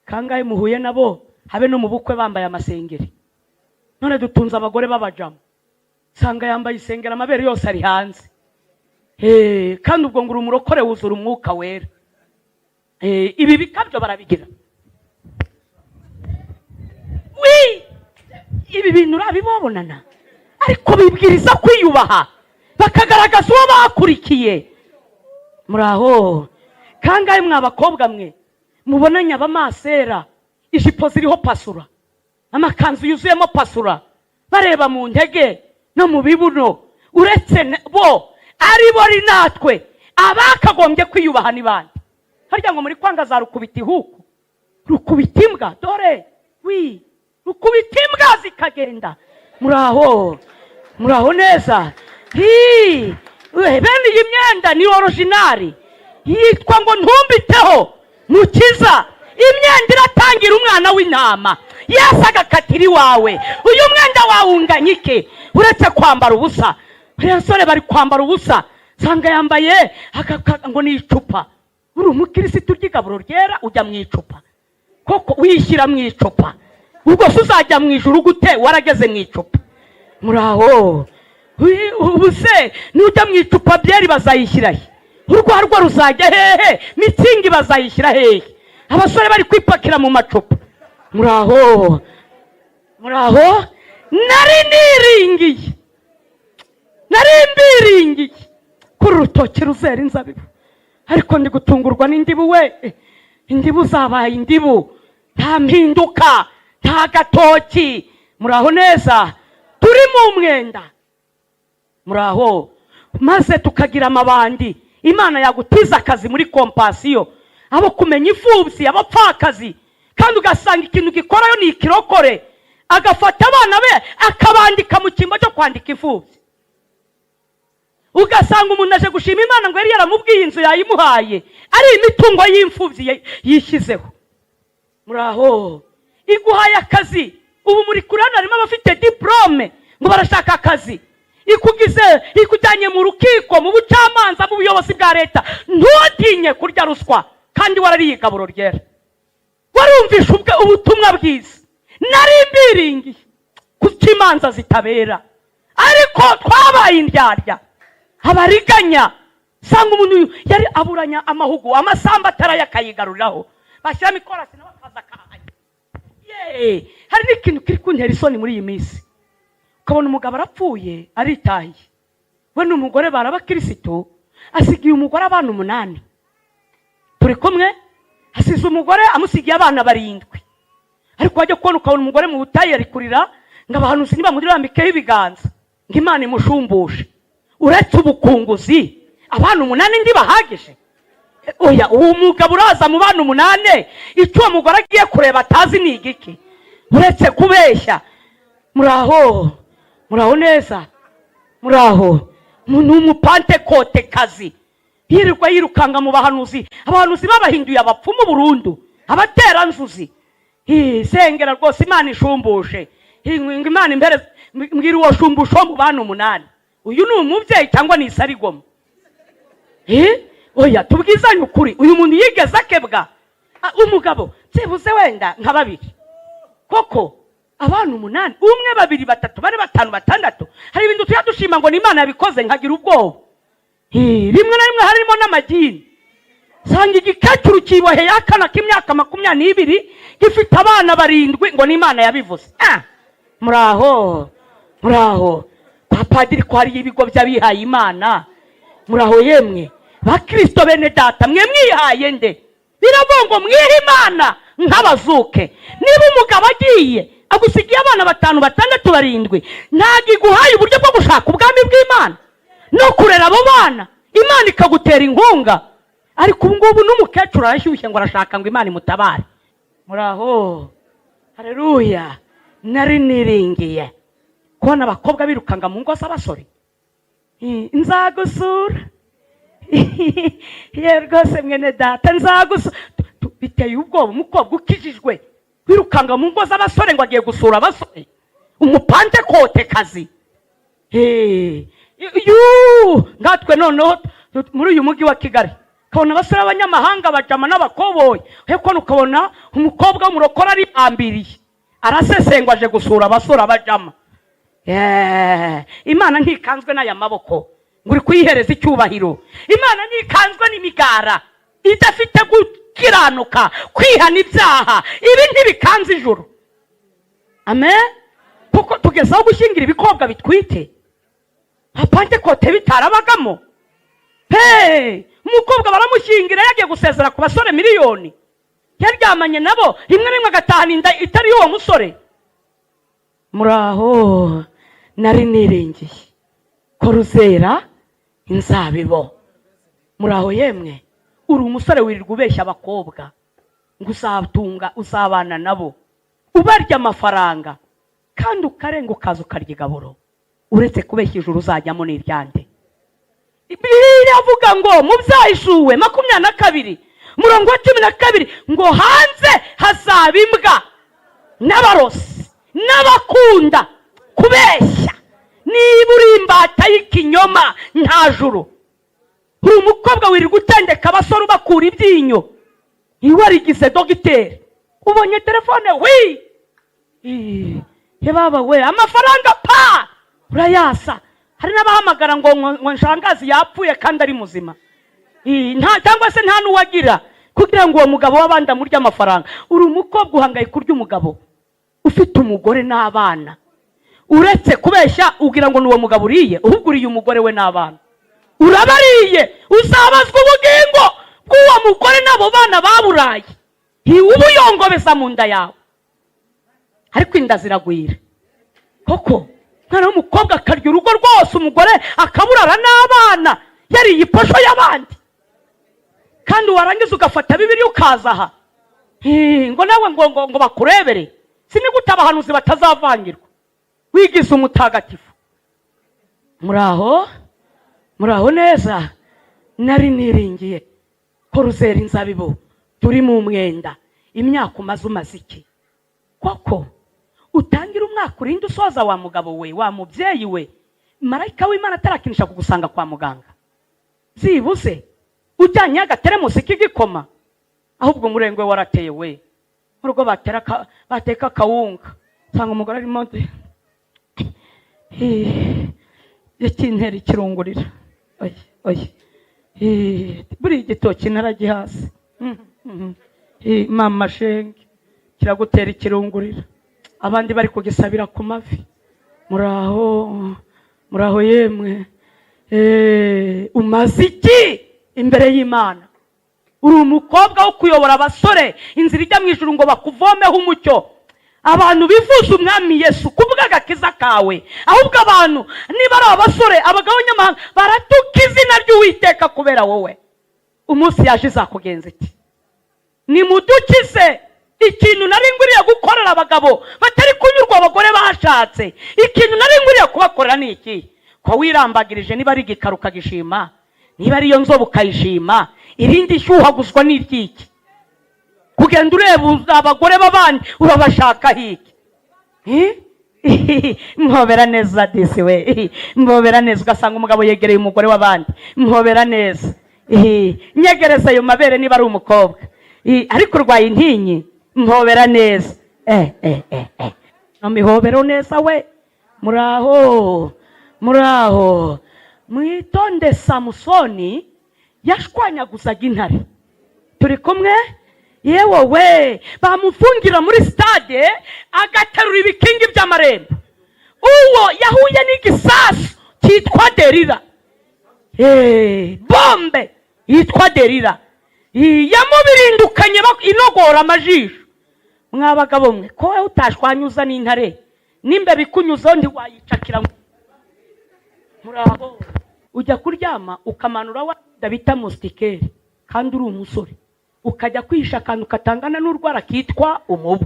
Kangahe muhuye nabo, habe no mu bukwe, bambaye amasengeri? None dutunze abagore b'abajamu, usanga yambaye isengeri, amabere yose ari hanze. Kandi ubwo ngo uri umurokore, wuzura umwuka wera. Ibi bikabyo barabigira. Wi, ibi bintu urabibabonana, ariko bibwiriza kwiyubaha, bakagaragaza uwo bakurikiye. Muraho? Kangahe mwa bakobwa mwe mubonanye abamasera, ijipo ziriho pasura, amakanzu yuzuyemo pasura, bareba mu ntege no mu bibuno? Uretse bo ari bo, ari natwe, abakagombye kwiyubaha ni bande? Harya ngo muri kwanga za rukubita ihuku, rukubita imbwa? Dore wi, rukubita imbwa zikagenda. Muraho? Muraho neza? Hi, bene iyi myenda ni original, yitwa ngo ntumbiteho mukiza. Imyenda iratangira umwana w'intama Yesu agakatira iwawe. Uyu mwenda wawunganya iki, uretse kwambara ubusa? Bariya basore bari kwambara ubusa, sanga yambaye ngo ni icupa. Uri umukirisitu urya igaburo ryera, ujya mu icupa koko? Wishyira mu icupa, ubwo se uzajya mu ijuru gute warageze mu icupa? Muraho? Ubu se nujya mu icupa, byeri bazayishyira he? Urwarwa ruzajya hehe? Mützig bazayishyira hehe, abasore bari kwipakira mu macupa? Muraho? Muraho? Nari niringiye, nari mbiringiye kuri urutoki ruzera inzabibu, ariko ndi gutungurwa n'indibu we. Indibu zabaye indibu, nta mpinduka, nta gatoki. Muraho neza? Turi mu mwenda. Muraho? Maze tukagira amabandi. Imana yagutiza akazi muri Compassion, abo kumenya imfubyi, abapfakazi, kandi ugasanga ikintu gikorayo ni ikirokore, agafata abana be akabandika mu cyimbo cyo kwandika imfubyi. Ugasanga umuntu aje gushima Imana ngo yari yaramubwiye, inzu yayimuhaye, ari imitungo y'imfubyi yishyizeho. Muraho? Iguhaye akazi. Ubu muri kure hano harimo abafite diporome ngo barashaka akazi. Ikugize, ikujyanye mu rukiko, mu bucamanza, mu buyobozi bwa leta, ntutinye kurya ruswa kandi warariye igaburo ryera, warumvishe ubutumwa bwiza. Nari mbiringiye kuko imanza zitabera, ariko twabaye indyarya, abariganya. Usanga umuntu yari aburanya amahugu, amasambu ataraye akayigaruriraho, bashyiramo ikorasi nawe akaza akahajya. Yeee, hari n'ikintu kiri kuntera isoni muri iyi minsi. Ukabona umugabo arapfuye, aritahiye, we n'umugore barabakirisitu, asigiye umugore abana 8. Turi kumwe? Asize umugore, amusigiye abana 7. Ariko wajya kubona ukabona umugore mu butayu ari kurira ngo abahanuzi nibamurambikeho ibiganza ngo Imana imushumbushe. Uretse ubukunguzi, abana 8 ntibahagije? Oya, uwo mugabo uraza mu bana 8, icyo uwo mugore agiye kureba atazi ni igiki, uretse kubeshya? Muraho? Muraho neza? Muraho? Ni umupantekotekazi. Yirirwa yirukanga mu bahanuzi, abahanuzi babahinduye abapfumu burundu, abateranzuzi. Sengera rwose Imana ishumbushe. Ngo Imana imbere, mbwira uwo shumbusho wo mu bana 8, uyu ni umubyeyi cyangwa ni isarigoma? Oya, tubwizanye ukuri, uyu muntu yigeze akebwa? Umugabo byibuze wenda nka babiri koko, abana 8, 1, 2, 3, 4, 5, 6. Hari ibintu tujya dushima ngo ni Imana yabikoze, nkagira ubwoba. Rimwe na rimwe harimo n'amagini. Sanga igikecuru kiboheye akana k'imyaka 22 gifite abana 7, ngo ni Imana yabivuze. Muraho, muraho kwa padiri, ko hariyo ibigo by'abihaye Imana. Muraho yemwe bakristo bene data, mwe mwihaye nde? Biravuga ngo mwihe Imana nk'abazuke. Niba umugabo agiye agusigiye abana 5, 6, 7, ntabwo iguhaye uburyo bwo gushaka ubwami bw'Imana no kurera abo bana, Imana ikagutera inkunga. Ariko ubu ngubu n'umukecuru arashyushye ngo arashaka ngo Imana imutabare. Muraho, hareruya. Nari niringiye kubona abakobwa birukanga mu ngo z'abasore. Nzagusura ye rwose mwene data, nzagusura. Biteye ubwoba, umukobwa ukijijwe wirukanga mu ngo z'abasore ngo agiye gusura abasore, umupantekotekazi. Ngatwe noneho muri uyu mujyi wa Kigali ukabona abasore b'abanyamahanga bajama n'abakoboyi, ariko ukabona umukobwa w'umurokore arihambiriye, arasesengwa, aje gusura abasore abajama. Imana ntikanzwe n'aya maboko ngo uri kuyihereza icyubahiro. Imana ntikanzwe n'imigara idafite gukiranuka, kwihana ibyaha. Ibi ntibikanze ijuru. Amen. Kuko tugezeho gushyingira ibikobwa bitwite, apantekote bitarabagamo. Hey! Umukobwa baramushyingira yagiye gusezera ku basore miliyoni, yaryamanye nabo, rimwe na rimwe agatahana inda itari y'uwo musore. Muraho. Nari niringiye ko ruzera inzabibo. Muraho yemwe. Uri umusore wirirwa ubeshya abakobwa ngo uzatunga, uzabana nabo, ubarya amafaranga, kandi ukarenga ukaza ukarya igaburo. Uretse kubeshya, ijuru uzajyamo ni iryande? Biravuga ngo mu Byahishuwe 22 umurongo wa 12 ngo hanze hazaba imbwa n'abarosi n'abakunda kubeshya. Niba uri imbata y'ikinyoma, nta juru. Uri umukobwa wirirwa utendeka abasore, ubakura ibyinyo, warigize dogiteri. Ubonye telefone, wi ye baba we, amafaranga pa urayasa. Hari n'abahamagara ngo nshangazi yapfuye kandi ari muzima. Nta cyangwa se nta n'uwagira kugira ngo uwo mugabo w'abandi amurye amafaranga. Uri umukobwa uhangayika urya umugabo ufite umugore n'abana. Uretse kubeshya, ugira ngo ni uwo mugabo uriye, ahubwo uriye umugore we n'abana, urabariye. Uzabazwa ubugingo bw'uwo mugore n'abo bana baburaye, ntiwubuyongobeza mu nda yawe. Ariko inda ziragwira koko. Umwana w'umukobwa akarya urugo rwose, umugore akaburara n'abana, yariye iposho y'abandi. Kandi warangiza ugafata Bibiliya ukaza aha, ngo nawe ngo bakurebere. Si ni gute abahanuzi batazavangirwa wigize umutagatifu? Muraho, muraho neza. Nari niringiye ko ruzera inzabibu. Turi mu mwenda. Imyaka umaze iki koko? Utangira umwaka urinde usoza, wa mugabo we, wa mubyeyi we, marayika w'Imana atarakinisha kugusanga kwa muganga, byibuze ujyanye agateremusi k'igikoma. Ahubwo umurengwe warateye we. Mu rugo bateka akawunga, usanga umugore arimo yakintera ikirungurira. Oya, oya. Buriya igitoki naragihase. Mama shenge, kiragutera ikirungurira, abandi bari kugisabira ku mavi. Muraho, muraho yemwe. Umaze iki imbere y'Imana? Uri umukobwa wo kuyobora abasore inzira ijya mu ijuru ngo bakuvomeho umucyo. Abantu bifuza Umwami Yesu kuvuga agakiza kawe, ahubwo abantu niba ari abasore, abagabo nyamahanga baratuka izina ry'Uwiteka kubera wowe. Umunsi yaje izakugenza iki? Nimudukize. Ikintu nari ngwiriye gukorera abagabo batari kunyurwa, abagore bashatse, ikintu nari ngwiriye kubakorera ni iki? Ko wirambagirije, niba ari igikara ukagishima, Niba ariyo nzobe ukayishima, irindi shyuhaguzwa n'iryiki? Kugenda ureba abagore b'abandi urabashaka hiki? Eh? Mpobera neza disi we, mpobera neza. Ugasanga umugabo yegereye umugore w'abandi. Mpobera neza. Eh, nyegereza ayo mabere niba ari umukobwa. Eh, ariko urwaye intinyi. Mpobera neza. Eh, eh, eh, eh. No mihobero neza we. Muraho, muraho, mwitonde. Samusoni yashwanyaguzaga intare. Turi kumwe? Yewe we, bamufungira muri sitade agaterura ibikingi by'amarembo. Uwo yahuye n'igisasu cyitwa Derira. Eh, bombe yitwa Derira yamubirindukanye inogora amajisho. Mwa bagabo mwe, ko wowe utashwanyuza n'intare, n'imbeba ikunyuzeho ntiwayicakira. Muraho? Ujya kuryama ukamanura wa bita moustiquaire, kandi uri umusore, ukajya kwihisha akantu katangana n'urwara kitwa umubu.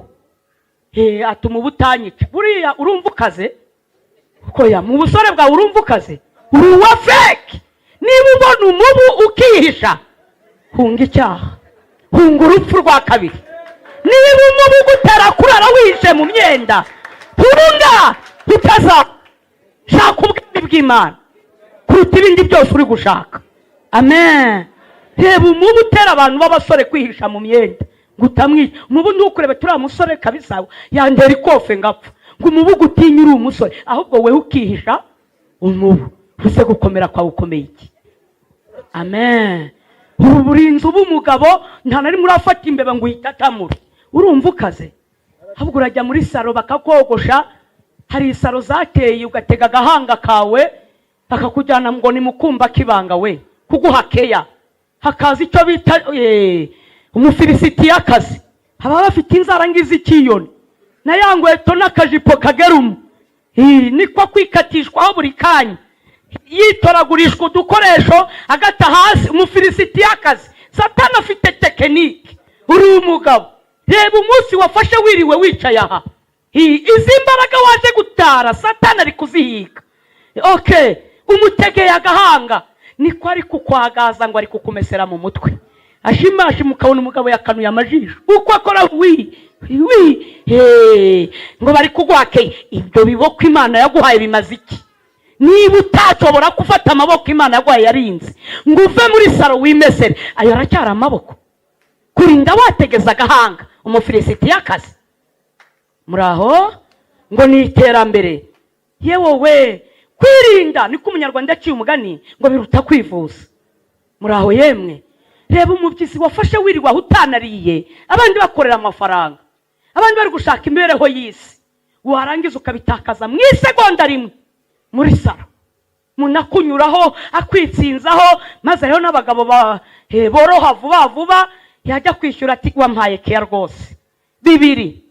He, atuma umubu utanyica. Buriya urumva ukaze koya mu busore bwawe, urumva ukaze, uri uwa fake. Niba ubona umubu ukihisha, hunga icyaha, hunga urupfu rwa kabiri. Niba umubu ugutera kurara wihishe mu myenda, hunga, utaza. Shaka ubwami bw'Imana kuruta ibindi byose uri gushaka. Amen. Reba umubu utera abantu b'abasore kwihisha mu myenda ngo utamwica. Umubu ntukurebe, turiya musore kabisa yandera ikofe ngapfa. Ngo umubu gutinya uri umusore, ahubwo wewe ukihisha umubu. Uze gukomera kwawe ukomeye iki? Amen. Ubu burinzi uba umugabo, nta na rimwe urafata imbeba ngo uyitatamure. Urumva ukaze? Ahubwo urajya muri salon bakakogosha. Hari i salon zateye, ugatega agahanga kawe bakakujyana ngo ni mu kumba k'ibanga we kuguha keya. Hakaza icyo bita umufilisitiyakazi, baba bafite inzara ngiz'ikiyoni na ya nkweto n'akajipo kagerumo. Niko kwikatishwaho buri kanya, yitoragurishwa udukoresho agata hasi. Umufilisitiyakazi, Satani afite technique. Uri umugabo, reba umunsi wafashe wiriwe wicaye aha. Izi mbaraga waje gutara, Satani ari kuzihiga. Okay, umutegeye agahanga, niko ari kukwagaza ngo ari kukumesera mu mutwe. Ashimashima, ukabona umugabo yakanuye amajisho, uko akora wi wi he, ngo bari kuguhakeye. Ibyo biboko Imana yaguhaye bimaze iki niba utashobora gufata amaboko Imana yaguhaye yarinze ngo uve muri salon wimesere? Ayo aracyari amaboko kurinda wategeza agahanga umufilisitiyakazi. Muraho? Ngo ni iterambere. Yewe we, kwirinda niko umunyarwanda yaciye umugani ngo biruta kwivuza. Muraho yemwe? Reba umubyizi wafashe wirirwa aho utanariye, abandi bakorera amafaranga, abandi bari gushaka imibereho y'isi, warangiza ukabitakaza mu isegonda rimwe muri salon. Umuntu akunyuraho akwitsinzaho, maze rero n'abagabo boroha vuba vuba, yajya kwishyura ati: "Wampaye keya rwose bibiri."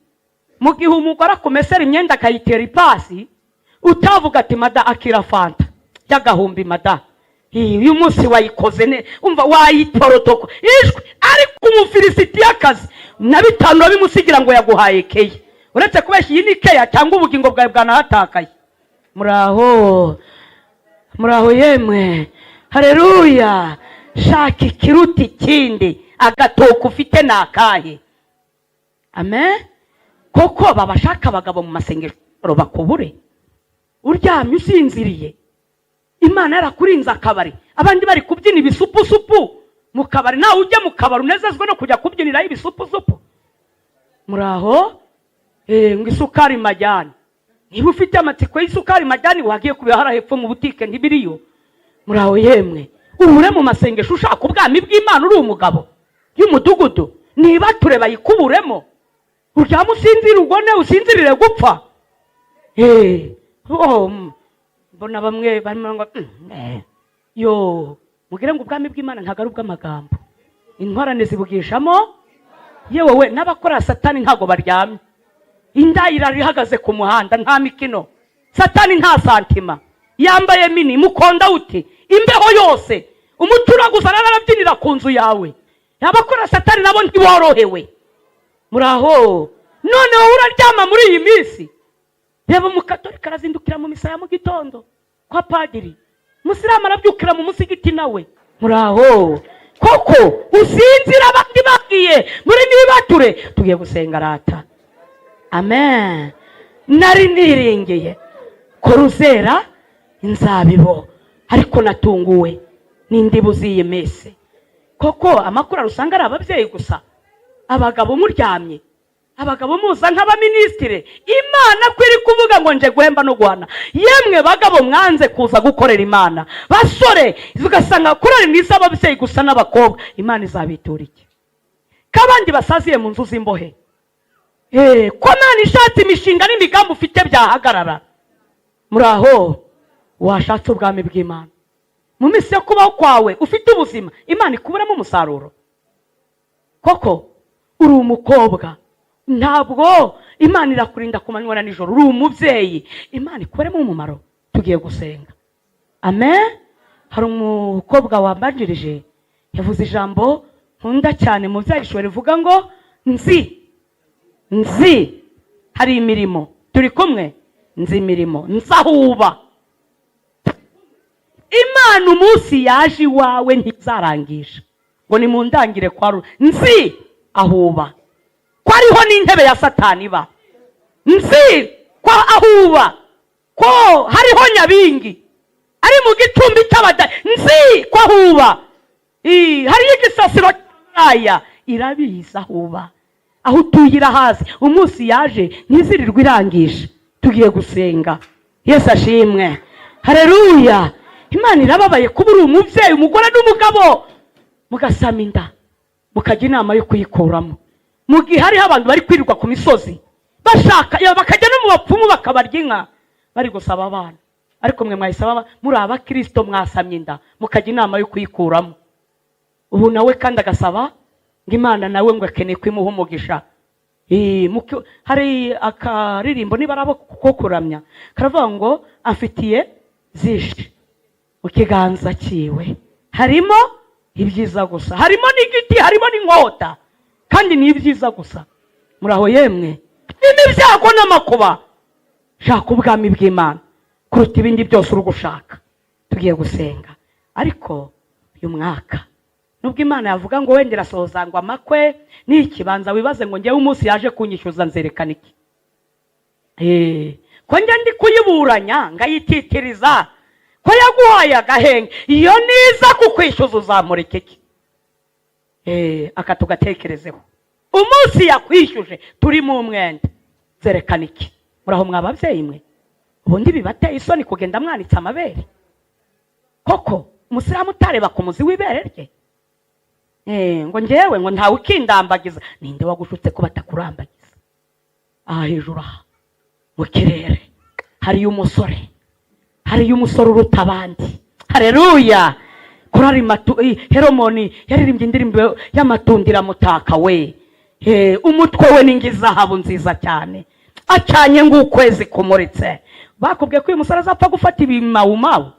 Mu gihe umugore akumesera imyenda akayitera ipasi, utavuga ati: "Mada, akira fanta y'agahumbi, mada, uyu munsi wayikoze ne umva wayitorotoko ijwi." Ariko umufilisitiyakazi na bitanu urabimusigira ngo yaguhaye keya. Uretse kubeshya, iyi ni keya cyangwa ubugingo bwawe bwanahatakaye? Muraho, muraho yemwe? Hareruya! Shaka ikiruta ikindi. Agatoki ufite ni akahe? Amen. Koko babashaka abagabo mu masengesho bakubure uryamye usinziriye. Imana yarakurinze akabari, abandi bari kubyina ibisupusupu mu kabari, nawe ujya mu kabari unezezwe no kujya kubyiniraho ibisupusupu. Muraho? Ngo isukari majyani. Niba ufite amatsiko y'isukari majyani, wagiye kubihara hepfo mu butike, ntibiriyo. Muraho yemwe? Uhure mu masengesho ushaka ubwami bw'Imana, uri umugabo y'umudugudu, niba ture bayikuburemo. Uryame usinzire, ugone usinzirire gupfa. Oh, mbona bamwe barimo ngo yo mugire ngo ubwami bw'Imana ntabwo ari ubw'amagambo, intwarane zibugishamo. Yewe we, n'abakora Satani ntabwo baryamye. Inda irara ihagaze ku muhanda, nta mikino. Satani nta santima, yambaye mini mukonda uti imbeho yose, umucuraguza ararabyinira ku nzu yawe. Abakora Satani nabo ntiborohewe. Muraho? None wowe uraryama muri iyi minsi? Reba umukatolika arazindukira mu misa ya mu gitondo kwa padiri, umusilamu arabyukira mu musigiti nawe. Muraho? Koko usinzira abandi bagiye muri nibature. Tugiye gusenga rata. Amen. Nari niringiye ko ruzera inzabibo, ariko natunguwe n'indibu z'iyi minsi. Koko amakuru usanga ari ababyeyi gusa, abagabo muryamye, abagabo muza nk'abaminisitiri. Imana ko iri kuvuga ngo nje guhemba no guhana. Yemwe bagabo mwanze kuza gukorera Imana, basore, ugasanga korari ni iz'ababyeyi gusa n'abakobwa. Imana izabitura iki ko abandi basaziye mu nzu z'imbohe? Ko Imana ishatse imishinga n'imigambi ufite byahagarara. Muraho? Washatse ubwami bw'Imana mu minsi yo kubaho kwawe ufite ubuzima, Imana ikuburemo umusaruro. Koko uri umukobwa, ntabwo Imana irakurinda ku manywa na nijoro. Uri umubyeyi, Imana ikuburemo umumaro. Tugiye gusenga. Amen. Hari umukobwa wambanjirije yavuze ijambo nkunda cyane mu Byahishuwe rivuga ngo nzi, nzi hari imirimo. Turi kumwe? Nzi imirimo, nzi aho uba. Imana umunsi yaje iwawe ntizarangisha ngo nimundangire kwa nzi aho uba, ko ariho n'intebe ya Satani iba. Nzi ko aho uba ko hariho nyabingi ari mu gicumbi cy'abada. Nzi ko aho uba hariyo igisasiro cy'aya. Irabizi aho uba, aho utuye irahazi. Umunsi yaje ntizirirwe irangisha. Tugiye gusenga. Yesu ashimwe, hareruya. Imana irababaye kuba uri umubyeyi, umugore n'umugabo, mugasama inda, mukajya inama yo kuyikuramo, mu gihe hariho abantu bari kwirirwa ku misozi bashaka, bakajya no mu bapfumu bakabarya inka bari gusaba abana. Ariko mwe mwayisaba muri abakirisito, mwasamye inda mukajya inama yo kuyikuramo. Ubu nawe kandi agasaba ngo Imana nawe ngo akeneye kwimuha umugisha. Hari akaririmbo, niba ari abo ko kuramya, karavuga ngo amfitiye byinshi mu kiganza cyiwe, harimo ibyiza gusa, harimo n'igiti, harimo n'inkota, kandi ni ibyiza gusa. Muraho yemwe? N'ibyago n'amakuba, shaka ubwami bw'Imana kuruta ibindi byose uri gushaka. Tugiye gusenga. Ariko uyu mwaka, nubwo Imana yavuga ngo wenda irasohoza ngo amakwe n'ikibanza, wibaze ngo ngewe umunsi yaje kunyishyuza nzerekana iki? Ko njya ndi kuyiburanya ngayititiriza ko yaguhaye agahenge, iyo niza kukwishyuza uzamurika iki? Aka tugatekerezeho. Umunsi yakwishyuje turi mu mwenda, zerekana iki? Muraho mwa babyeyi mwe? Ubundi bibateye isoni kugenda mwanitse amabere? Koko umusilamu utareba ku muzi w'ibere rye? Ngo ngewe ngo ntawe ukindambagiza. Ninde wagushutse ko batakurambagiza? Aha hejuru, aha mu kirere, hariyo umusore, hariyo umusore uruta abandi. Hareruya. Korari Heromoni yaririmbye indirimbo y'amatundira mutaka we. Umutwe we ni nk'izahabu nziza cyane, acanye nk'ukwezi kumuritse. Bakubwiye ko uyu musore azapfa gufata ibimawumawu,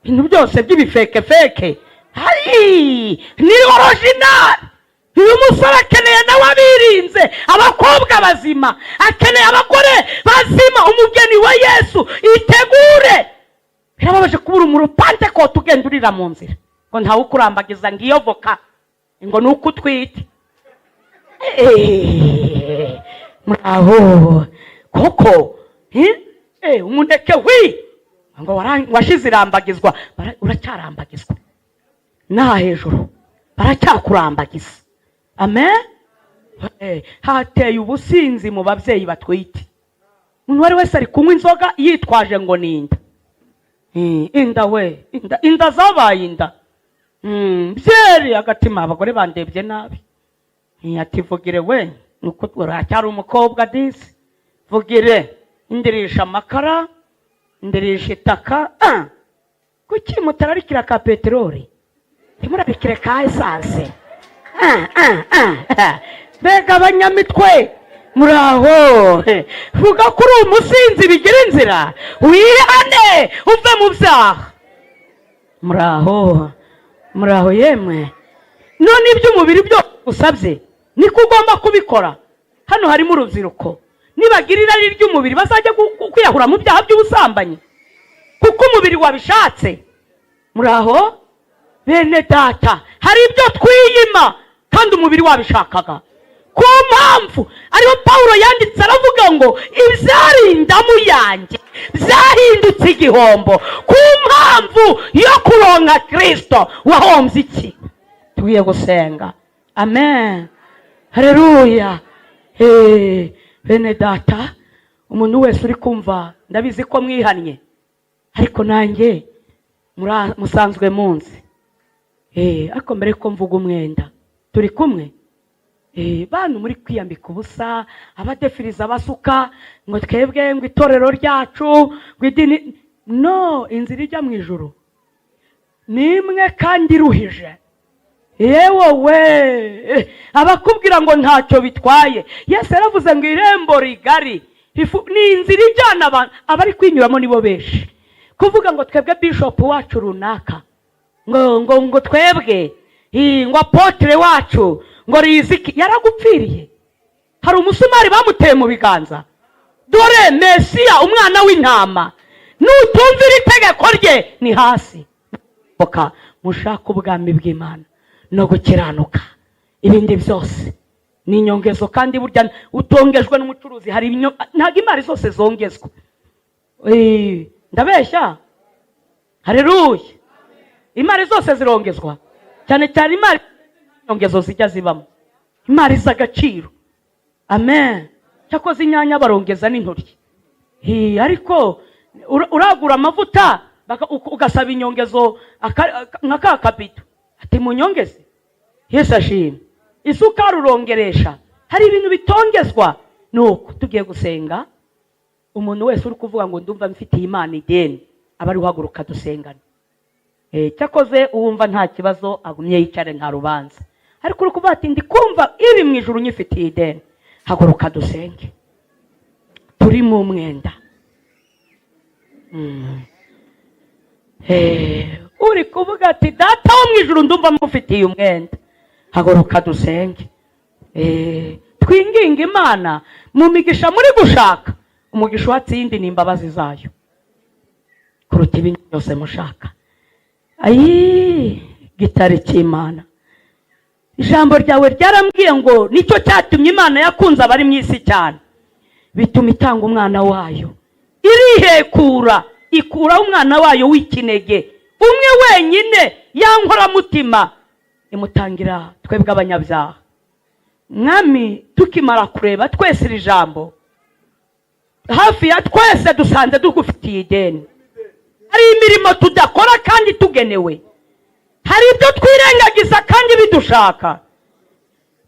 ibintu byose by'ibifekefeke? Hari ni original. Uyu musore akeneye nawe abirinze abakobwa bazima, akeneye abagore bazima. Umugeni wa Yesu itegure. Birababaje kubura umupantekote ugenda urira mu nzira ngo ntawe ukurambagiza, ngo iyo voka ngo ni uko utwite. Muraho koko? Umuneke wi ngo washize irambagizwa. Uracyarambagizwa n'aha hejuru, baracyakurambagiza. Amen. Hateye ubusinzi mu babyeyi batwite. Umuntu uwo ari wese ari kunywa inzoga yitwaje ngo ni inda. Inda we, inda, inda zabaye inda. Byeri agatima. Abagore bandebye nabi. Ati vugire we, nuko uracyari umukobwa disi, vugire indirisha amakara, ndirisha itaka. Kuki mutararikira ka peteroli, ntimurarikire ka essence? Mbega abanyamitwe! Muraho? Vuga ko uri umusinzi bigira inzira, wihane uve mu byaha. Muraho, muraho yemwe? None iby'umubiri byo usabye niko ugomba kubikora. Hano harimo urubyiruko, nibagira irari ry'umubiri bazajya kwiyahura mu byaha by'ubusambanyi kuko umubiri wabishatse. Muraho? Bene data, hari ibyo twiyima kandi umubiri wabishakaga. Ku mpamvu ariho Pawulo yanditse aravuga ngo ibyari indamu yanjye byahindutse igihombo ku mpamvu yo kuronka Kirisito. Wahombye iki? Tugiye gusenga. Amen, hareruya. Bene data, umuntu wese uri kumva, ndabizi ko mwihannye, ariko nanjye musanzwe munsi. Ariko mbere ko mvuga umwenda, turi kumwe. Bantu muri kwiyambika ubusa, abadefiriza, basuka ngo twebwe, ngo itorero ryacu, ngo idini, no inzira ijya mu ijuru ni imwe kandi iruhije. Yewe we, abakubwira ngo ntacyo bitwaye, Yesu yaravuze ngo irembo rigari ni inzira ijyana abantu, abari kwinyuramo nibo benshi. Kuvuga ngo twebwe bishopu wacu runaka, ngo twebwe ngo apôtre wacu, ngo riziki yaragupfiriye. Hari umusumari bamuteye mu biganza. Dore Mesiya, umwana w'intama, nutumvira itegeko rye ni hasi. Mushaka ubwami bw'Imana no gukiranuka, ibindi byose ni inyongezo. Kandi burya utongejwe n'umucuruzi, hari ntabwo imari zose zongezwa. Ndabeshya? Hareruya. Imari zose zirongezwa, cyane cyane imari inyongezo zijya zibamo, imari z'agaciro. Amen. Cyakoze inyanya barongeza n'intoryi. Ariko uragura amavuta ugasaba inyongezo nka ka kabido, ati munyongeze. Yesu ashimwe. Isukari urongeresha, hari ibintu bitongezwa. Nuko tugiye gusenga. Umuntu wese uri kuvuga ngo ndumva mfitiye Imana ideni, aba ari uhaguruka dusengana. Cyakoze uwumva nta kibazo agumye yicare, nta rubanza. Ariko uri kuvuga ati ndi kumva iri mu ijuru nyifitiye ideni, haguruka dusenge. Turi mu mwenda. Uri kuvuga ati data wo mu ijuru ndumva mufitiye umwenda, haguruka dusenge. Twinginga Imana mu migisha muri gushaka. Umugisha uhatse iyindi ni imbabazi zayo kuruta ibindi byose mushaka. Ayi gitare cy'Imana, ijambo ryawe ryarambwiye ngo nicyo cyatumye Imana yakunze abari mu isi cyane, bituma itanga umwana wayo, irihekura, ikuraho umwana wayo w'ikinege umwe wenyine, ya nkoramutima, imutangira twebwe abanyabyaha. Mwami, tukimara kureba twese iri jambo, hafi ya twese dusanze dugufitiye ideni. Hari imirimo tudakora kandi tugenewe, hari ibyo twirengagiza kandi bidushaka.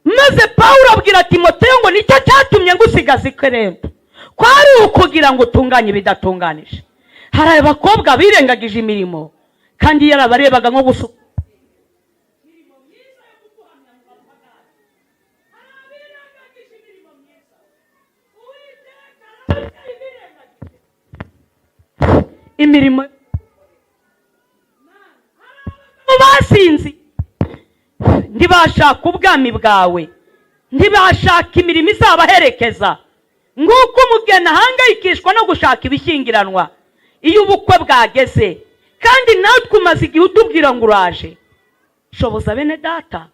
Maze Pawulo abwira Timoteyo ngo nicyo cyatumye ngusigaza i Korinto, kwari ukugira ngo utunganye ibidatunganije. Hari abakobwa birengagije imirimo kandi yarabarebaga, nko gusuka imirimo myiza yo kuguhamya mu bapagani. Hari abirengagije imirimo myiza. Uwiteka, ababyeyi birengagije imirimo mu basinzi, ntibashaka ubwami bwawe, ntibashaka imirimo izabaherekeza. Nk'uko umugeni ahangayikishwa no gushaka ibishyingiranwa iyo ubukwe bwageze, kandi natwe umaze igihe utubwira ngo uraje. Shoboza bene data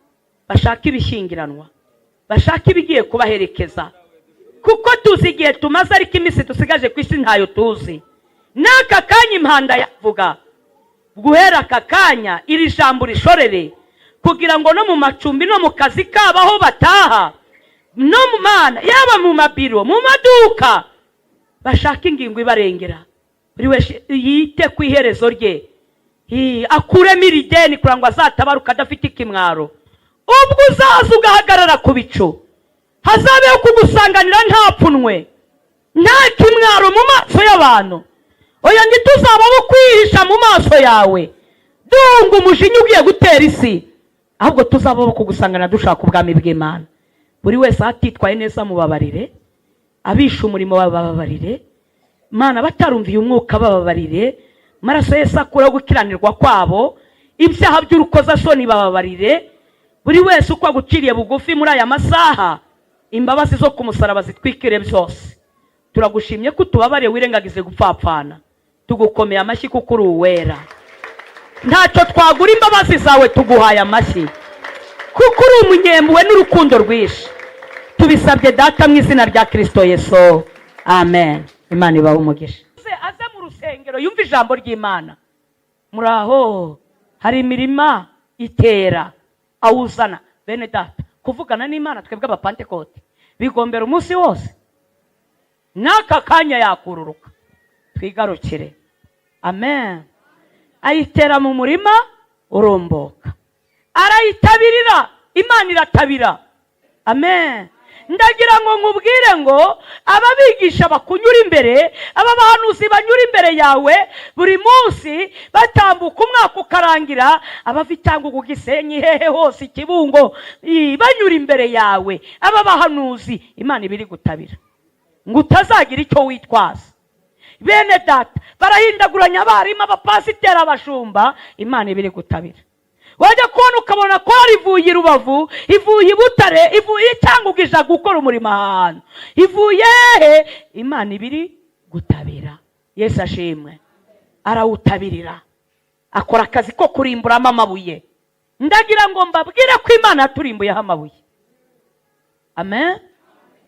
bashaka ibishyingiranwa, bashaka ibigiye kubaherekeza, kuko tuzi igihe tumaze, ariko iminsi dusigaje ku isi ntayo tuzi. N'aka kanya impanda yavuga. Guhera aka kanya iri jambo rishorere, kugira ngo no mu macumbi, no mu kazi kabo aho bataha, no mu mana, yaba mu mabiro, mu maduka, bashaka ingingo ibarengera. Buri wese yite ku iherezo rye, akuremo iri deni kugira ngo azatabaruke adafite ikimwaro. Ubwo uzaza ugahagarara ku bicu, hazabeho kugusanganira nta pfunwe, nta kimwaro mu maso y'abantu. Oya, ntituzaba kwihisha mu maso yawe duhunga umujinya ugiye gutera isi, ahubwo tuzabaho kugusanganira dushaka ubwami bw'Imana. Buri wese aho atitwaye neza mubabarire, abishe umurimo bababarire, Mana, batarumviye umwuka bababarire, amaraso Yesu akuraho gukiranirwa kwabo, ibyaha by'urukozasoni bababarire. Buri wese uko aguciriye bugufi muri aya masaha, imbabazi zo ku musaraba zitwikire byose. Turagushimye ko utubabariye, wirengagize gupfapfana. Tugukomeye amashyi kuko uri uwera. Ntacyo twagura imbabazi zawe, tuguhaye amashyi kuko uri umunyempuhwe n'urukundo rwinshi. Tubisabye Data mu izina rya Kirisito Yesu, amen. Imana ibahe umugisha. Aze mu rusengero yumve ijambo ry'Imana. Muri aho hari imirima itera awuzana. Bene Data, kuvugana n'Imana twebwe Abapantekote bigombera umunsi wose, n'aka kanya yakururuka. Twigarukire, amen. Ayitera mu murima urumbuka, arayitabirira, Imana iratabira, amen. Ndagira ngo nkubwire ngo ababigisha bakunyura imbere, aba bahanuzi banyura imbere yawe buri munsi batambuka, umwaka ukarangira, abava i Cyangugu, Gisenyi, hehe hose, Ikibungo, banyura imbere yawe, aba bahanuzi, Imana iba iri gutabira ngo utazagira icyo witwaza. Bene Data, barahindaguranya abarimu, abapasiteri, abashumba, Imana iba iri gutabira. Wajya kubona ukabona ko ivuye i Rubavu, ivuye i Butare, ivuye i Cyangugu, ija gukora umurimo ahantu, ivuye hehe, Imana iba iri gutabira. Yesu ashimwe. Arawutabirira, akora akazi ko kurimburamo amabuye. Ndagira ngo mbabwire ko Imana yaturimbuyeho amabuye, amen.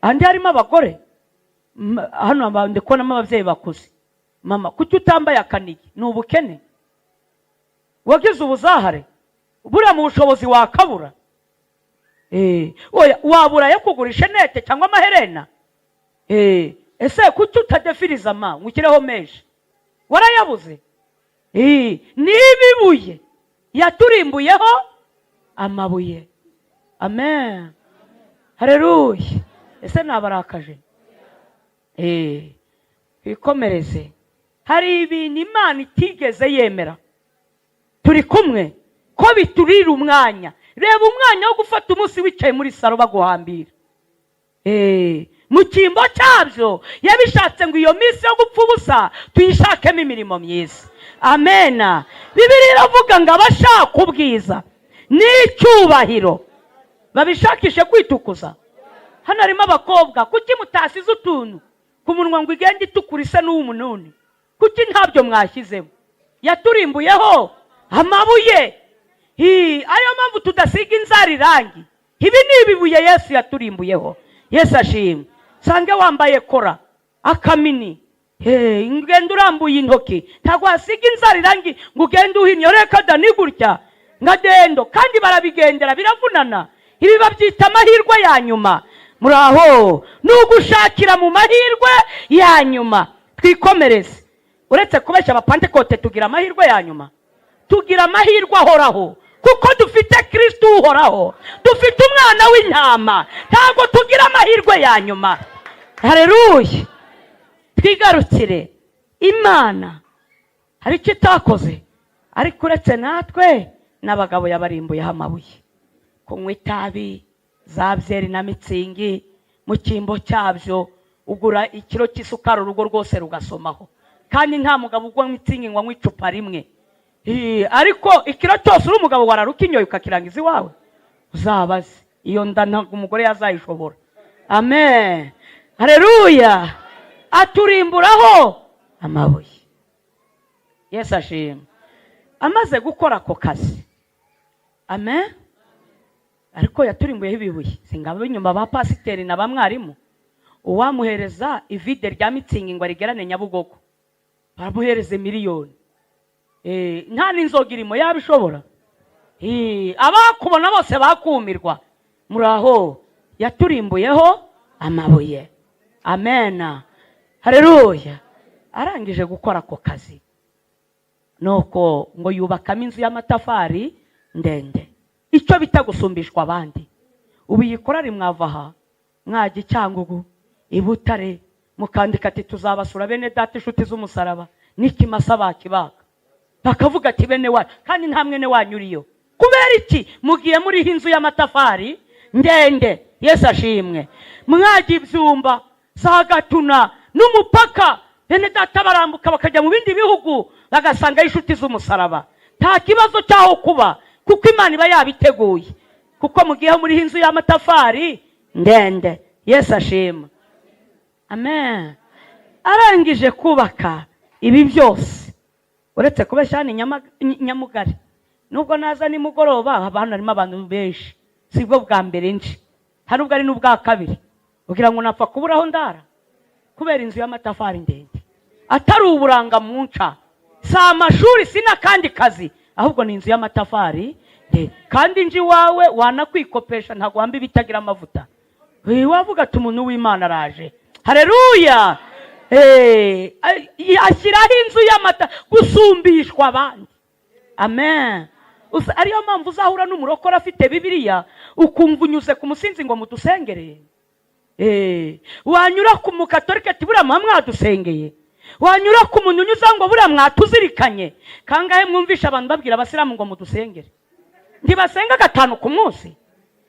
Andi harimo abagore. Hano ndi kubonamo ababyeyi bakuze. Mama, kuki utambaye akanigi? Ni ubukene wagize, ubuzahare? Buriya mu bushobozi wakabura. Oya, wabura yo kugura ishenete cyangwa amaherena. Ese kuki utadefiriza ma ngo ushyireho menshi? Warayabuze? Niba ibuye yaturimbuyeho amabuye, amen, hareruya. Ese nabarakaje? Twikomereze. Hari ibintu Imana itigeze yemera, turi kumwe, ko biturira umwanya. Reba umwanya wo gufata umunsi wicaye muri salo baguhambira. Mu cyimbo cyabyo yabishatse ngo iyo minsi yo gupfa ubusa tuyishakemo imirimo myiza, amena. Bibiliya iravuga ngo abashaka ubwiza n'icyubahiro babishakishe kwitukuza. Hano harimo abakobwa, kuki mutasize utuntu ku munwa ngo igende itukura isa n'uw'umununi? Kuki ntabyo mwashyizemo? Yaturimbuyeho amabuye. Ariyo mpamvu tudasiga inzara irangi. Ibi ni ibibuye Yesu yaturimbuyeho. Yesu ashimwe. Sange wambaye kora akamini, ugenda urambuye intoki, ntabwo wasiga inzara irangi ngo ugende uhinnye. Reka da, ni gutya nka dendo, kandi barabigendera, biravunana. Ibi babyita amahirwe ya nyuma. Muri aho ni ugushakira mu mahirwe ya nyuma. Twikomereze. Uretse kubeshya, Abapantekote tugira amahirwe ya nyuma? Tugira amahirwe ahoraho kuko dufite Kirisito uhoraho, dufite umwana w'intama. Ntabwo tugira amahirwe ya nyuma, hareruye. Twigarukire. Imana hari icyo itakoze, ariko uretse natwe n'abagabo yabarimbuyeho amabuye. Kunywa itabi, za byeri na mitsingi, mu cyimbo cyabyo ugura ikiro cy'isukari, urugo rwose rugasomaho. Kandi nta mugabo ugwa mitsingi ngo anywe icupa rimwe. Ariko ikiro cyose uri umugabo wararuka inyoye ukakirangiza iwawe, uzabaze iyo nda, ntabwo umugore yazayishobora. Amen, hareruya. Aturimburaho amabuye. Yesu ashimwe. Amaze gukora ako kazi, amen. Ariko yaturimbuyeho ibibuye, singabo inyuma ba pasiteri na ba mwarimu. Uwamuhereza ivide rya mitsingi ngo arigerane Nyabugogo, baramuhereze miliyoni, nta n'inzoga irimo, yabishobora. Abakubona bose bakumirwa. Muraho? Yaturimbuyeho amabuye, amena, hareruya. Arangije gukora ako kazi, nuko ngo yubakamo inzu y'amatafari ndende, icyo bita gusumbishwa abandi. Ubu iyi korari mwava aha mwajya i Cyangugu, i Butare, mukandika ati: "Tuzabasura bene Data, inshuti z'umusaraba." N'ikimasa bakibaga, bakavuga ati: "Bene wanyu", kandi nta mwene wanyu uriyo. Kubera iki? Mugiye muriho inzu y'amatafari ndende. Yesu ashimwe. Mwajya ibyumba za Gatuna n'umupaka, bene Data barambuka bakajya mu bindi bihugu, bagasangayo inshuti z'umusaraba. Nta kibazo cy'aho kuba kuko Imana iba yabiteguye, kuko mugiye muriho inzu y'amatafari ndende. Yesu ashimwe, amen. Arangije kubaka ibi byose, Uretse kubeshya hano i Nyamugari, nubwo naza nimugoroba, haba hano harimo abantu benshi. Sibwo bwa mbere nje, nta nubwo ari n'ubwa kabiri. Kugira ngo napfa kubura aho ndara kubera inzu y'amatafari ndende, atari uburanga mu nca, si amashuri, si n'akandi kazi, ahubwo ni inzu y'amatafari ndende. Kandi nje iwawe wanakwikopesha, ntabwo wamba ibitagira amavuta. Wavuga ati: "Umuntu w'Imana araje." Hareruya! Ashyiraho inzu y'amata gusumbishwa abandi. Amen. Ariyo mpamvu uzahura n'umurokore afite Bibiliya, ukumva unyuze ku musinzi ngo mudusengere. Wanyura ku mukatolika ati: "Buriya muba mwadusengeye." Wanyura ku muntu unyuza ngo: "Buriya mwatuzirikanye." Kangahe mwumvisha abantu babwira abasilamu ngo mudusengere? Ntibasenga gatanu ku munsi?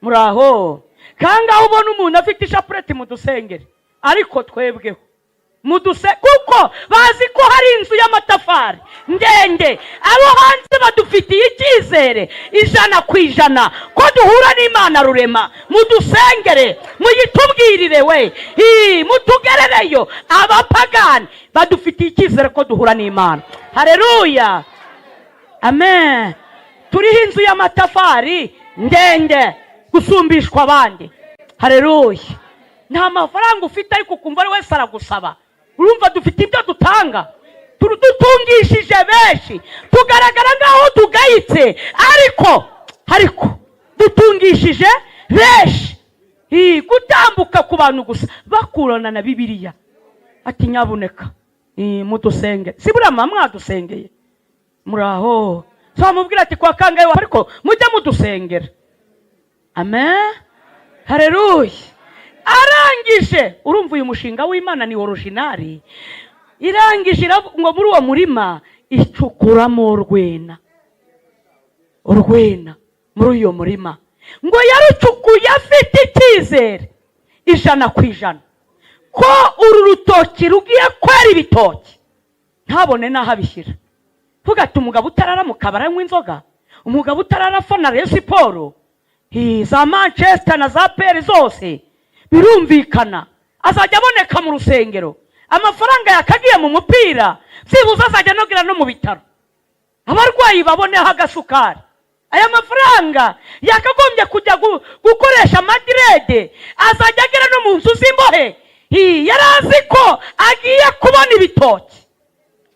Muraho? Kangahe ubona umuntu afite ishapureti: "Mudusengere"? Ariko twebweho muduse, kuko bazi ko hari inzu y'amatafari ndende. Abo hanze badufitiye icyizere 100% ko duhura n'Imana rurema. Mudusengere, muyitubwirire we. Ii, mutugerereyo. Abapagani badufitiye icyizere ko duhura n'Imana. Hareruya, amen. Turiho inzu y'amatafari ndende gusumbishwa abandi. Hareruya. Nta mafaranga ufite, ariko ukumva ari wese aragusaba. Urumva dufite ibyo dutanga, dutungishije benshi. Tugaragara nk'aho tugayitse, ariko dutungishije benshi. Ii, gutambuka ku bantu gusa bakurana na Bibiliya ati: "Nyabuneka, ii, mudusenge." Si buriya muba mwadusengeye? Muraho? So bamubwira ati: "Kwa kangahe?" Ariko mujye mudusengera. Amen, hareruya. Arangije, urumva uyu mushinga w'Imana ni original. Irangije ngo muri uwo murima icukuramo urwena. Urwena muri uyo murima, ngo yarucukuye afite icyizere 100% ko uru rutoki rugiye kwera ibitoki, ntabone n'aho abishyira. Vuga ati: "Umugabo utarara mu kabari anywa inzoga, umugabo utarara afana Rayon Sports, za Manchester na za APR zose, birumvikana azajya aboneka mu rusengero. Amafaranga yakagiye mu mupira, byibuze azajya anogera no mu bitaro, abarwayi baboneho agasukari. Aya mafaranga yakagombye kujya gukoresha amadirede, azajya agera no mu nzu z'imbohe." Yari azi ko agiye kubona ibitoki,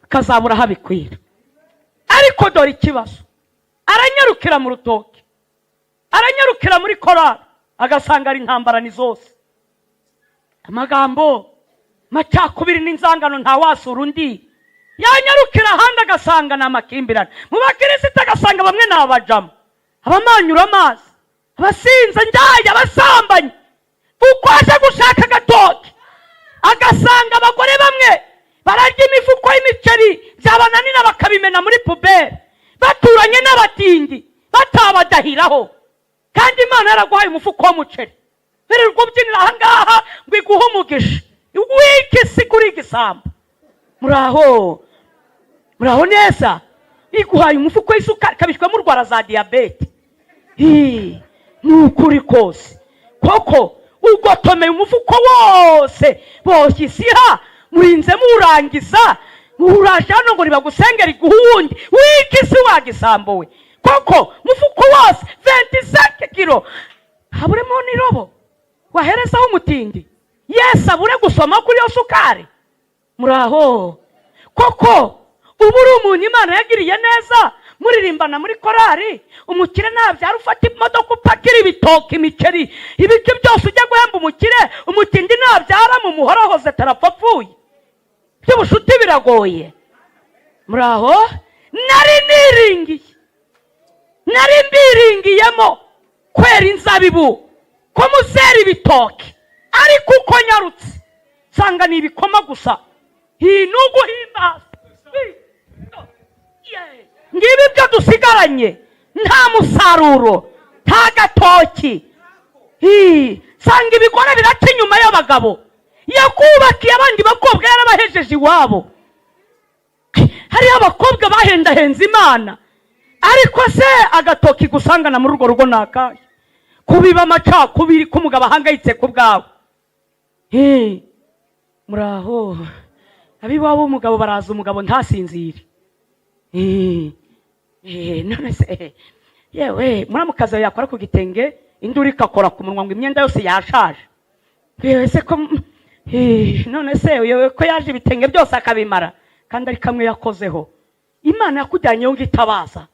akazabura aho abikwira. Ariko dore ikibazo: aranyarukira mu rutoki, aranyarukira muri korari, agasanga ari intambara ni zose, amagambo, macakubiri n'inzangano, ntawasura undi. Yanyarukira ahandi agasanga ni amakimbirane mu bakirisita, agasanga bamwe ni abajama, abamanyura amazi, abasinze, njyaya, abasambanyi. Uko aje gushaka agatoki, agasanga abagore bamwe bararya imifuko y'imiceri, byabananira bakabimena muri poubelle, baturanye n'abatindi batabadahiraho. Kandi Imana yaraguhaye umufuko w'umuceri, birirwa ubyinira ahangaha ngo iguhe umugisha. Wiki si kuri igisambo? Muraho? Muraho neza? Iguhaye umufuko w'isukari, kabishwamo urwara za diyabete. Ii, ni ukuri kose koko ugotomeye umufuko wose, boshye isiha, murinze murangiza, uraje hano ngo nibagusengere iguhe uwundi. Wiki si wagisambo we koko? Mufuko wose 25 kilo, haburemo n'irobo waherezaho umutindi Yesu abure gusoma kuri iyo sukari. Muraho koko? Ubu uri umuntu Imana yagiriye neza, muririmbana muri korari. Umukire nabyara, ufata imodoka upakira ibitoki, imiceri, ibiti byose, ujya guhemba umukire. Umutindi nabyara, mu muhorahoze tarapfa apfuye. By'ubushuti biragoye. Muraho? Nari niringiye, nari mbiringiyemo kwera inzabibu, ko muzera ibitoki, ariko uko nyarutse nsanga ni ibikoma gusa. Iyi ni uguhimbaza. Ngibi ibyo dusigaranye, nta musaruro, nta gatoki. Nsanga ibigore biraca inyuma y'abagabo yakubakiye, abandi bakobwa yarabahejeje iwabo. Hariho abakobwa bahendahenze Imana, ariko se agatoki gusangana muri urwo rugo ni akahe? Kubiba amacakubiri, ko umugabo ahangayitse ku bwawe. Muraho? Ab'iwabo w'umugabo baraza, umugabo ntasinzire. None se yewe, muramukazi yawe yakora ku gitenge, induru ikakora ku munwa ngo imyenda yose yashaje. Yewe se ko none se yewe ko yaje ibitenge byose akabimara kandi ari kamwe yakozeho? Imana yakujyanyeho ngo itabaza,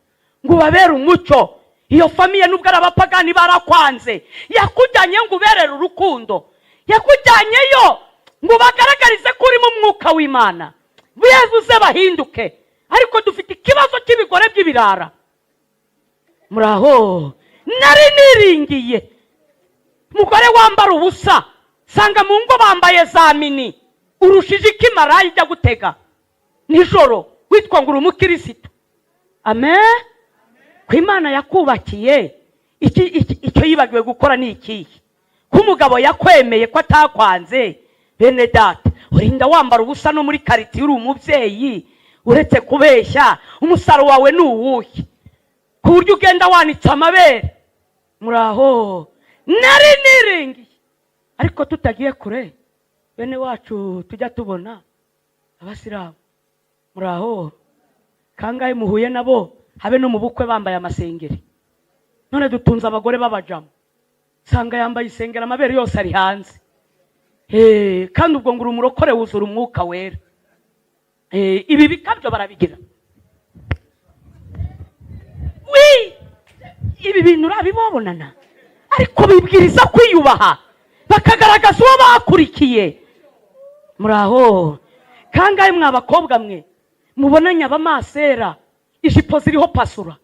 ngo ubabere umucyo. Iyo famille, nubwo ari abapagani, barakwanze. Yakujyanyeyo ngo uberere urukundo, yakujyanyeyo ngo ubagaragarize ko urimo umwuka w'Imana, bivuze bahinduke. Ariko dufite ikibazo cy'ibigore by'ibirara. Muraho? Nari niringiye umugore wambara ubusa, sanga mu ngo bambaye za mini. Urushije ikimarayi ijya gutega nijoro, witwa ngo uri umukirisitu. Amen. Ko Imana yakubakiye icyo yibagiwe gukora ni ikihe? Ko umugabo yakwemeye, ko atakwanze? Bene data, urinda wambara ubusa no muri karitsiye uri umubyeyi. Uretse kubeshya, umusaruro wawe ni uwuhe ku buryo ugenda wanitse amabere? Muraho? Nari niringiye. Ariko tutagiye kure, bene wacu tujya tubona abasilamu, muraho? Kangahe muhuye nabo, habe no mu bukwe, bambaye amasengeri? None dutunze abagore b'abajama, usanga yambaye isengeri, amabere yose ari hanze. Kandi ubwo ngo uri umurokore, wuzura umwuka wera. Ibi bikabyo barabigira. Wi, ibi bintu urabibabonana, ariko bibwiriza kwiyubaha, bakagaragaza uwo bakurikiye. Muraho? Kangahe mwa bakobwa mwe mubonanye abamasera, ijipo ziriho pasura,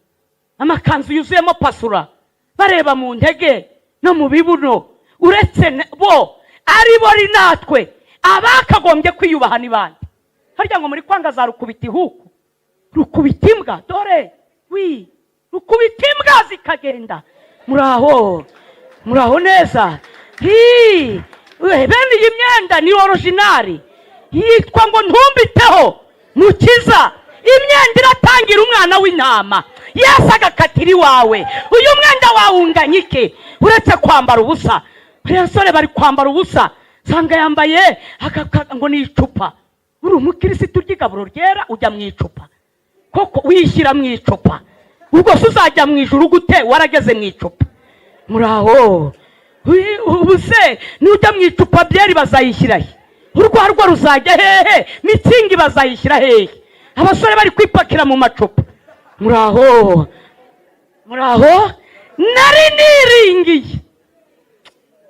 amakanzu yuzuyemo pasura, bareba mu ntege no mu bibuno? Uretse bo ari bo, ari natwe, abakagombye kwiyubaha ni bande? Harya ngo muri kwanga za rukubita ihuku, rukubita imbwa? Dore wi, rukubita imbwa zikagenda. Muraho? Muraho neza? Hi! We, bene iyi myenda ni original, yitwa ngo ntumbiteho mukiza. Imyenda iratangira umwana w'intama Yesu agakatira iwawe. Uyu mwenda wawunganya iki, uretse kwambara ubusa? Bariya basore bari kwambara ubusa, nsanga yambaye ngo ni icupa. Uri umukirisitu urya igaburo ryera, ujya mu icupa koko? Wishyira mu icupa, ubwo se uzajya mu ijuru gute warageze mu icupa? Muraho? Ubu se nujya mu icupa, byeri bazayishyira he? Urwarwa ruzajya hehe? Mützig bazayishyira hehe, abasore bari kwipakira mu macupa? Muraho? Muraho? Nari niringiye,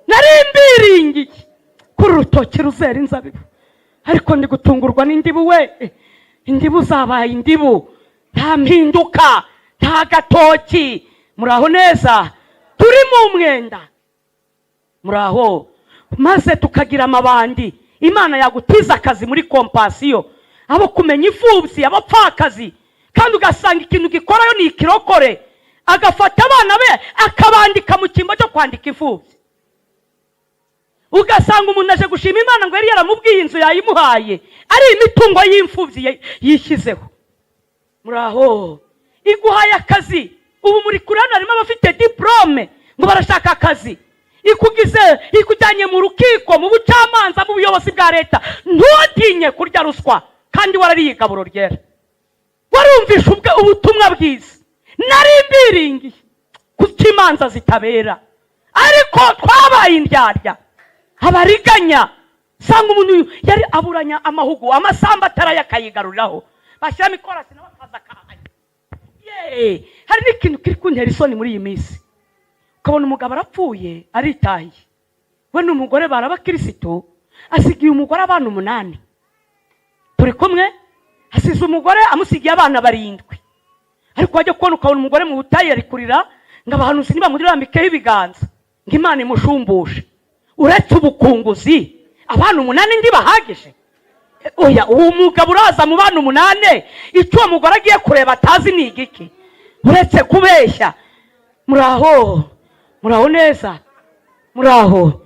nari mbiringiye kuri urutoki ruzera inzabibu, ariko ndi gutungurwa n'indibu. We, indibu zabaye indibu, nta mpinduka, nta gatoki. Muraho neza? Turi mu mwenda. Muraho? Maze tukagira amabandi. Imana yagutiza akazi muri Compassion, abo kumenya imfubyi, abapfakazi, kandi ugasanga ikintu gikorayo ni ikirokore, agafata abana be akabandika mu cyimbo cyo kwandika imfubyi. Ugasanga umuntu aje gushima Imana ngo yari yaramubwiye inzu yayimuhaye, ari imitungo y'imfubyi yishyizeho. Muraho? Iguhaye akazi. Ubu muri kure hano harimo abafite diporome ngo barashaka akazi. Ikugize, ikujyanye mu rukiko, mu bucamanza, mu buyobozi bwa leta, ntutinye kurya ruswa kandi warariye igaburo ryera, warumvishe ubutumwa bwiza. Nari mbiringiye kuko imanza zitabera, ariko twabaye indyarya, abariganya. Usanga umuntu yari aburanya amahugu, amasambu ataraye akayigaruriraho, bashyiramo ikorasi nawe akaza akahanya. Yeee! Hari n'ikintu kiri kuntera isoni muri iyi minsi. Ukabona umugabo arapfuye, aritahiye, we n'umugore barabakirisitu, asigiye umugore abana umunani. Turi kumwe? Asize umugore, amusigiye abana barindwi, ariko wajya kubona ukabona umugore mu butayu ari kurira ngo abahanuzi nibamurambikeho ibiganza ngo Imana imushumbushe. Uretse ubukunguzi, abana umunani ntibahagije? Oya, uwo mugabo uraza mu bana umunani, icyo uwo mugore agiye kureba atazi ni igiki, uretse kubeshya? Muraho? Muraho neza? Muraho?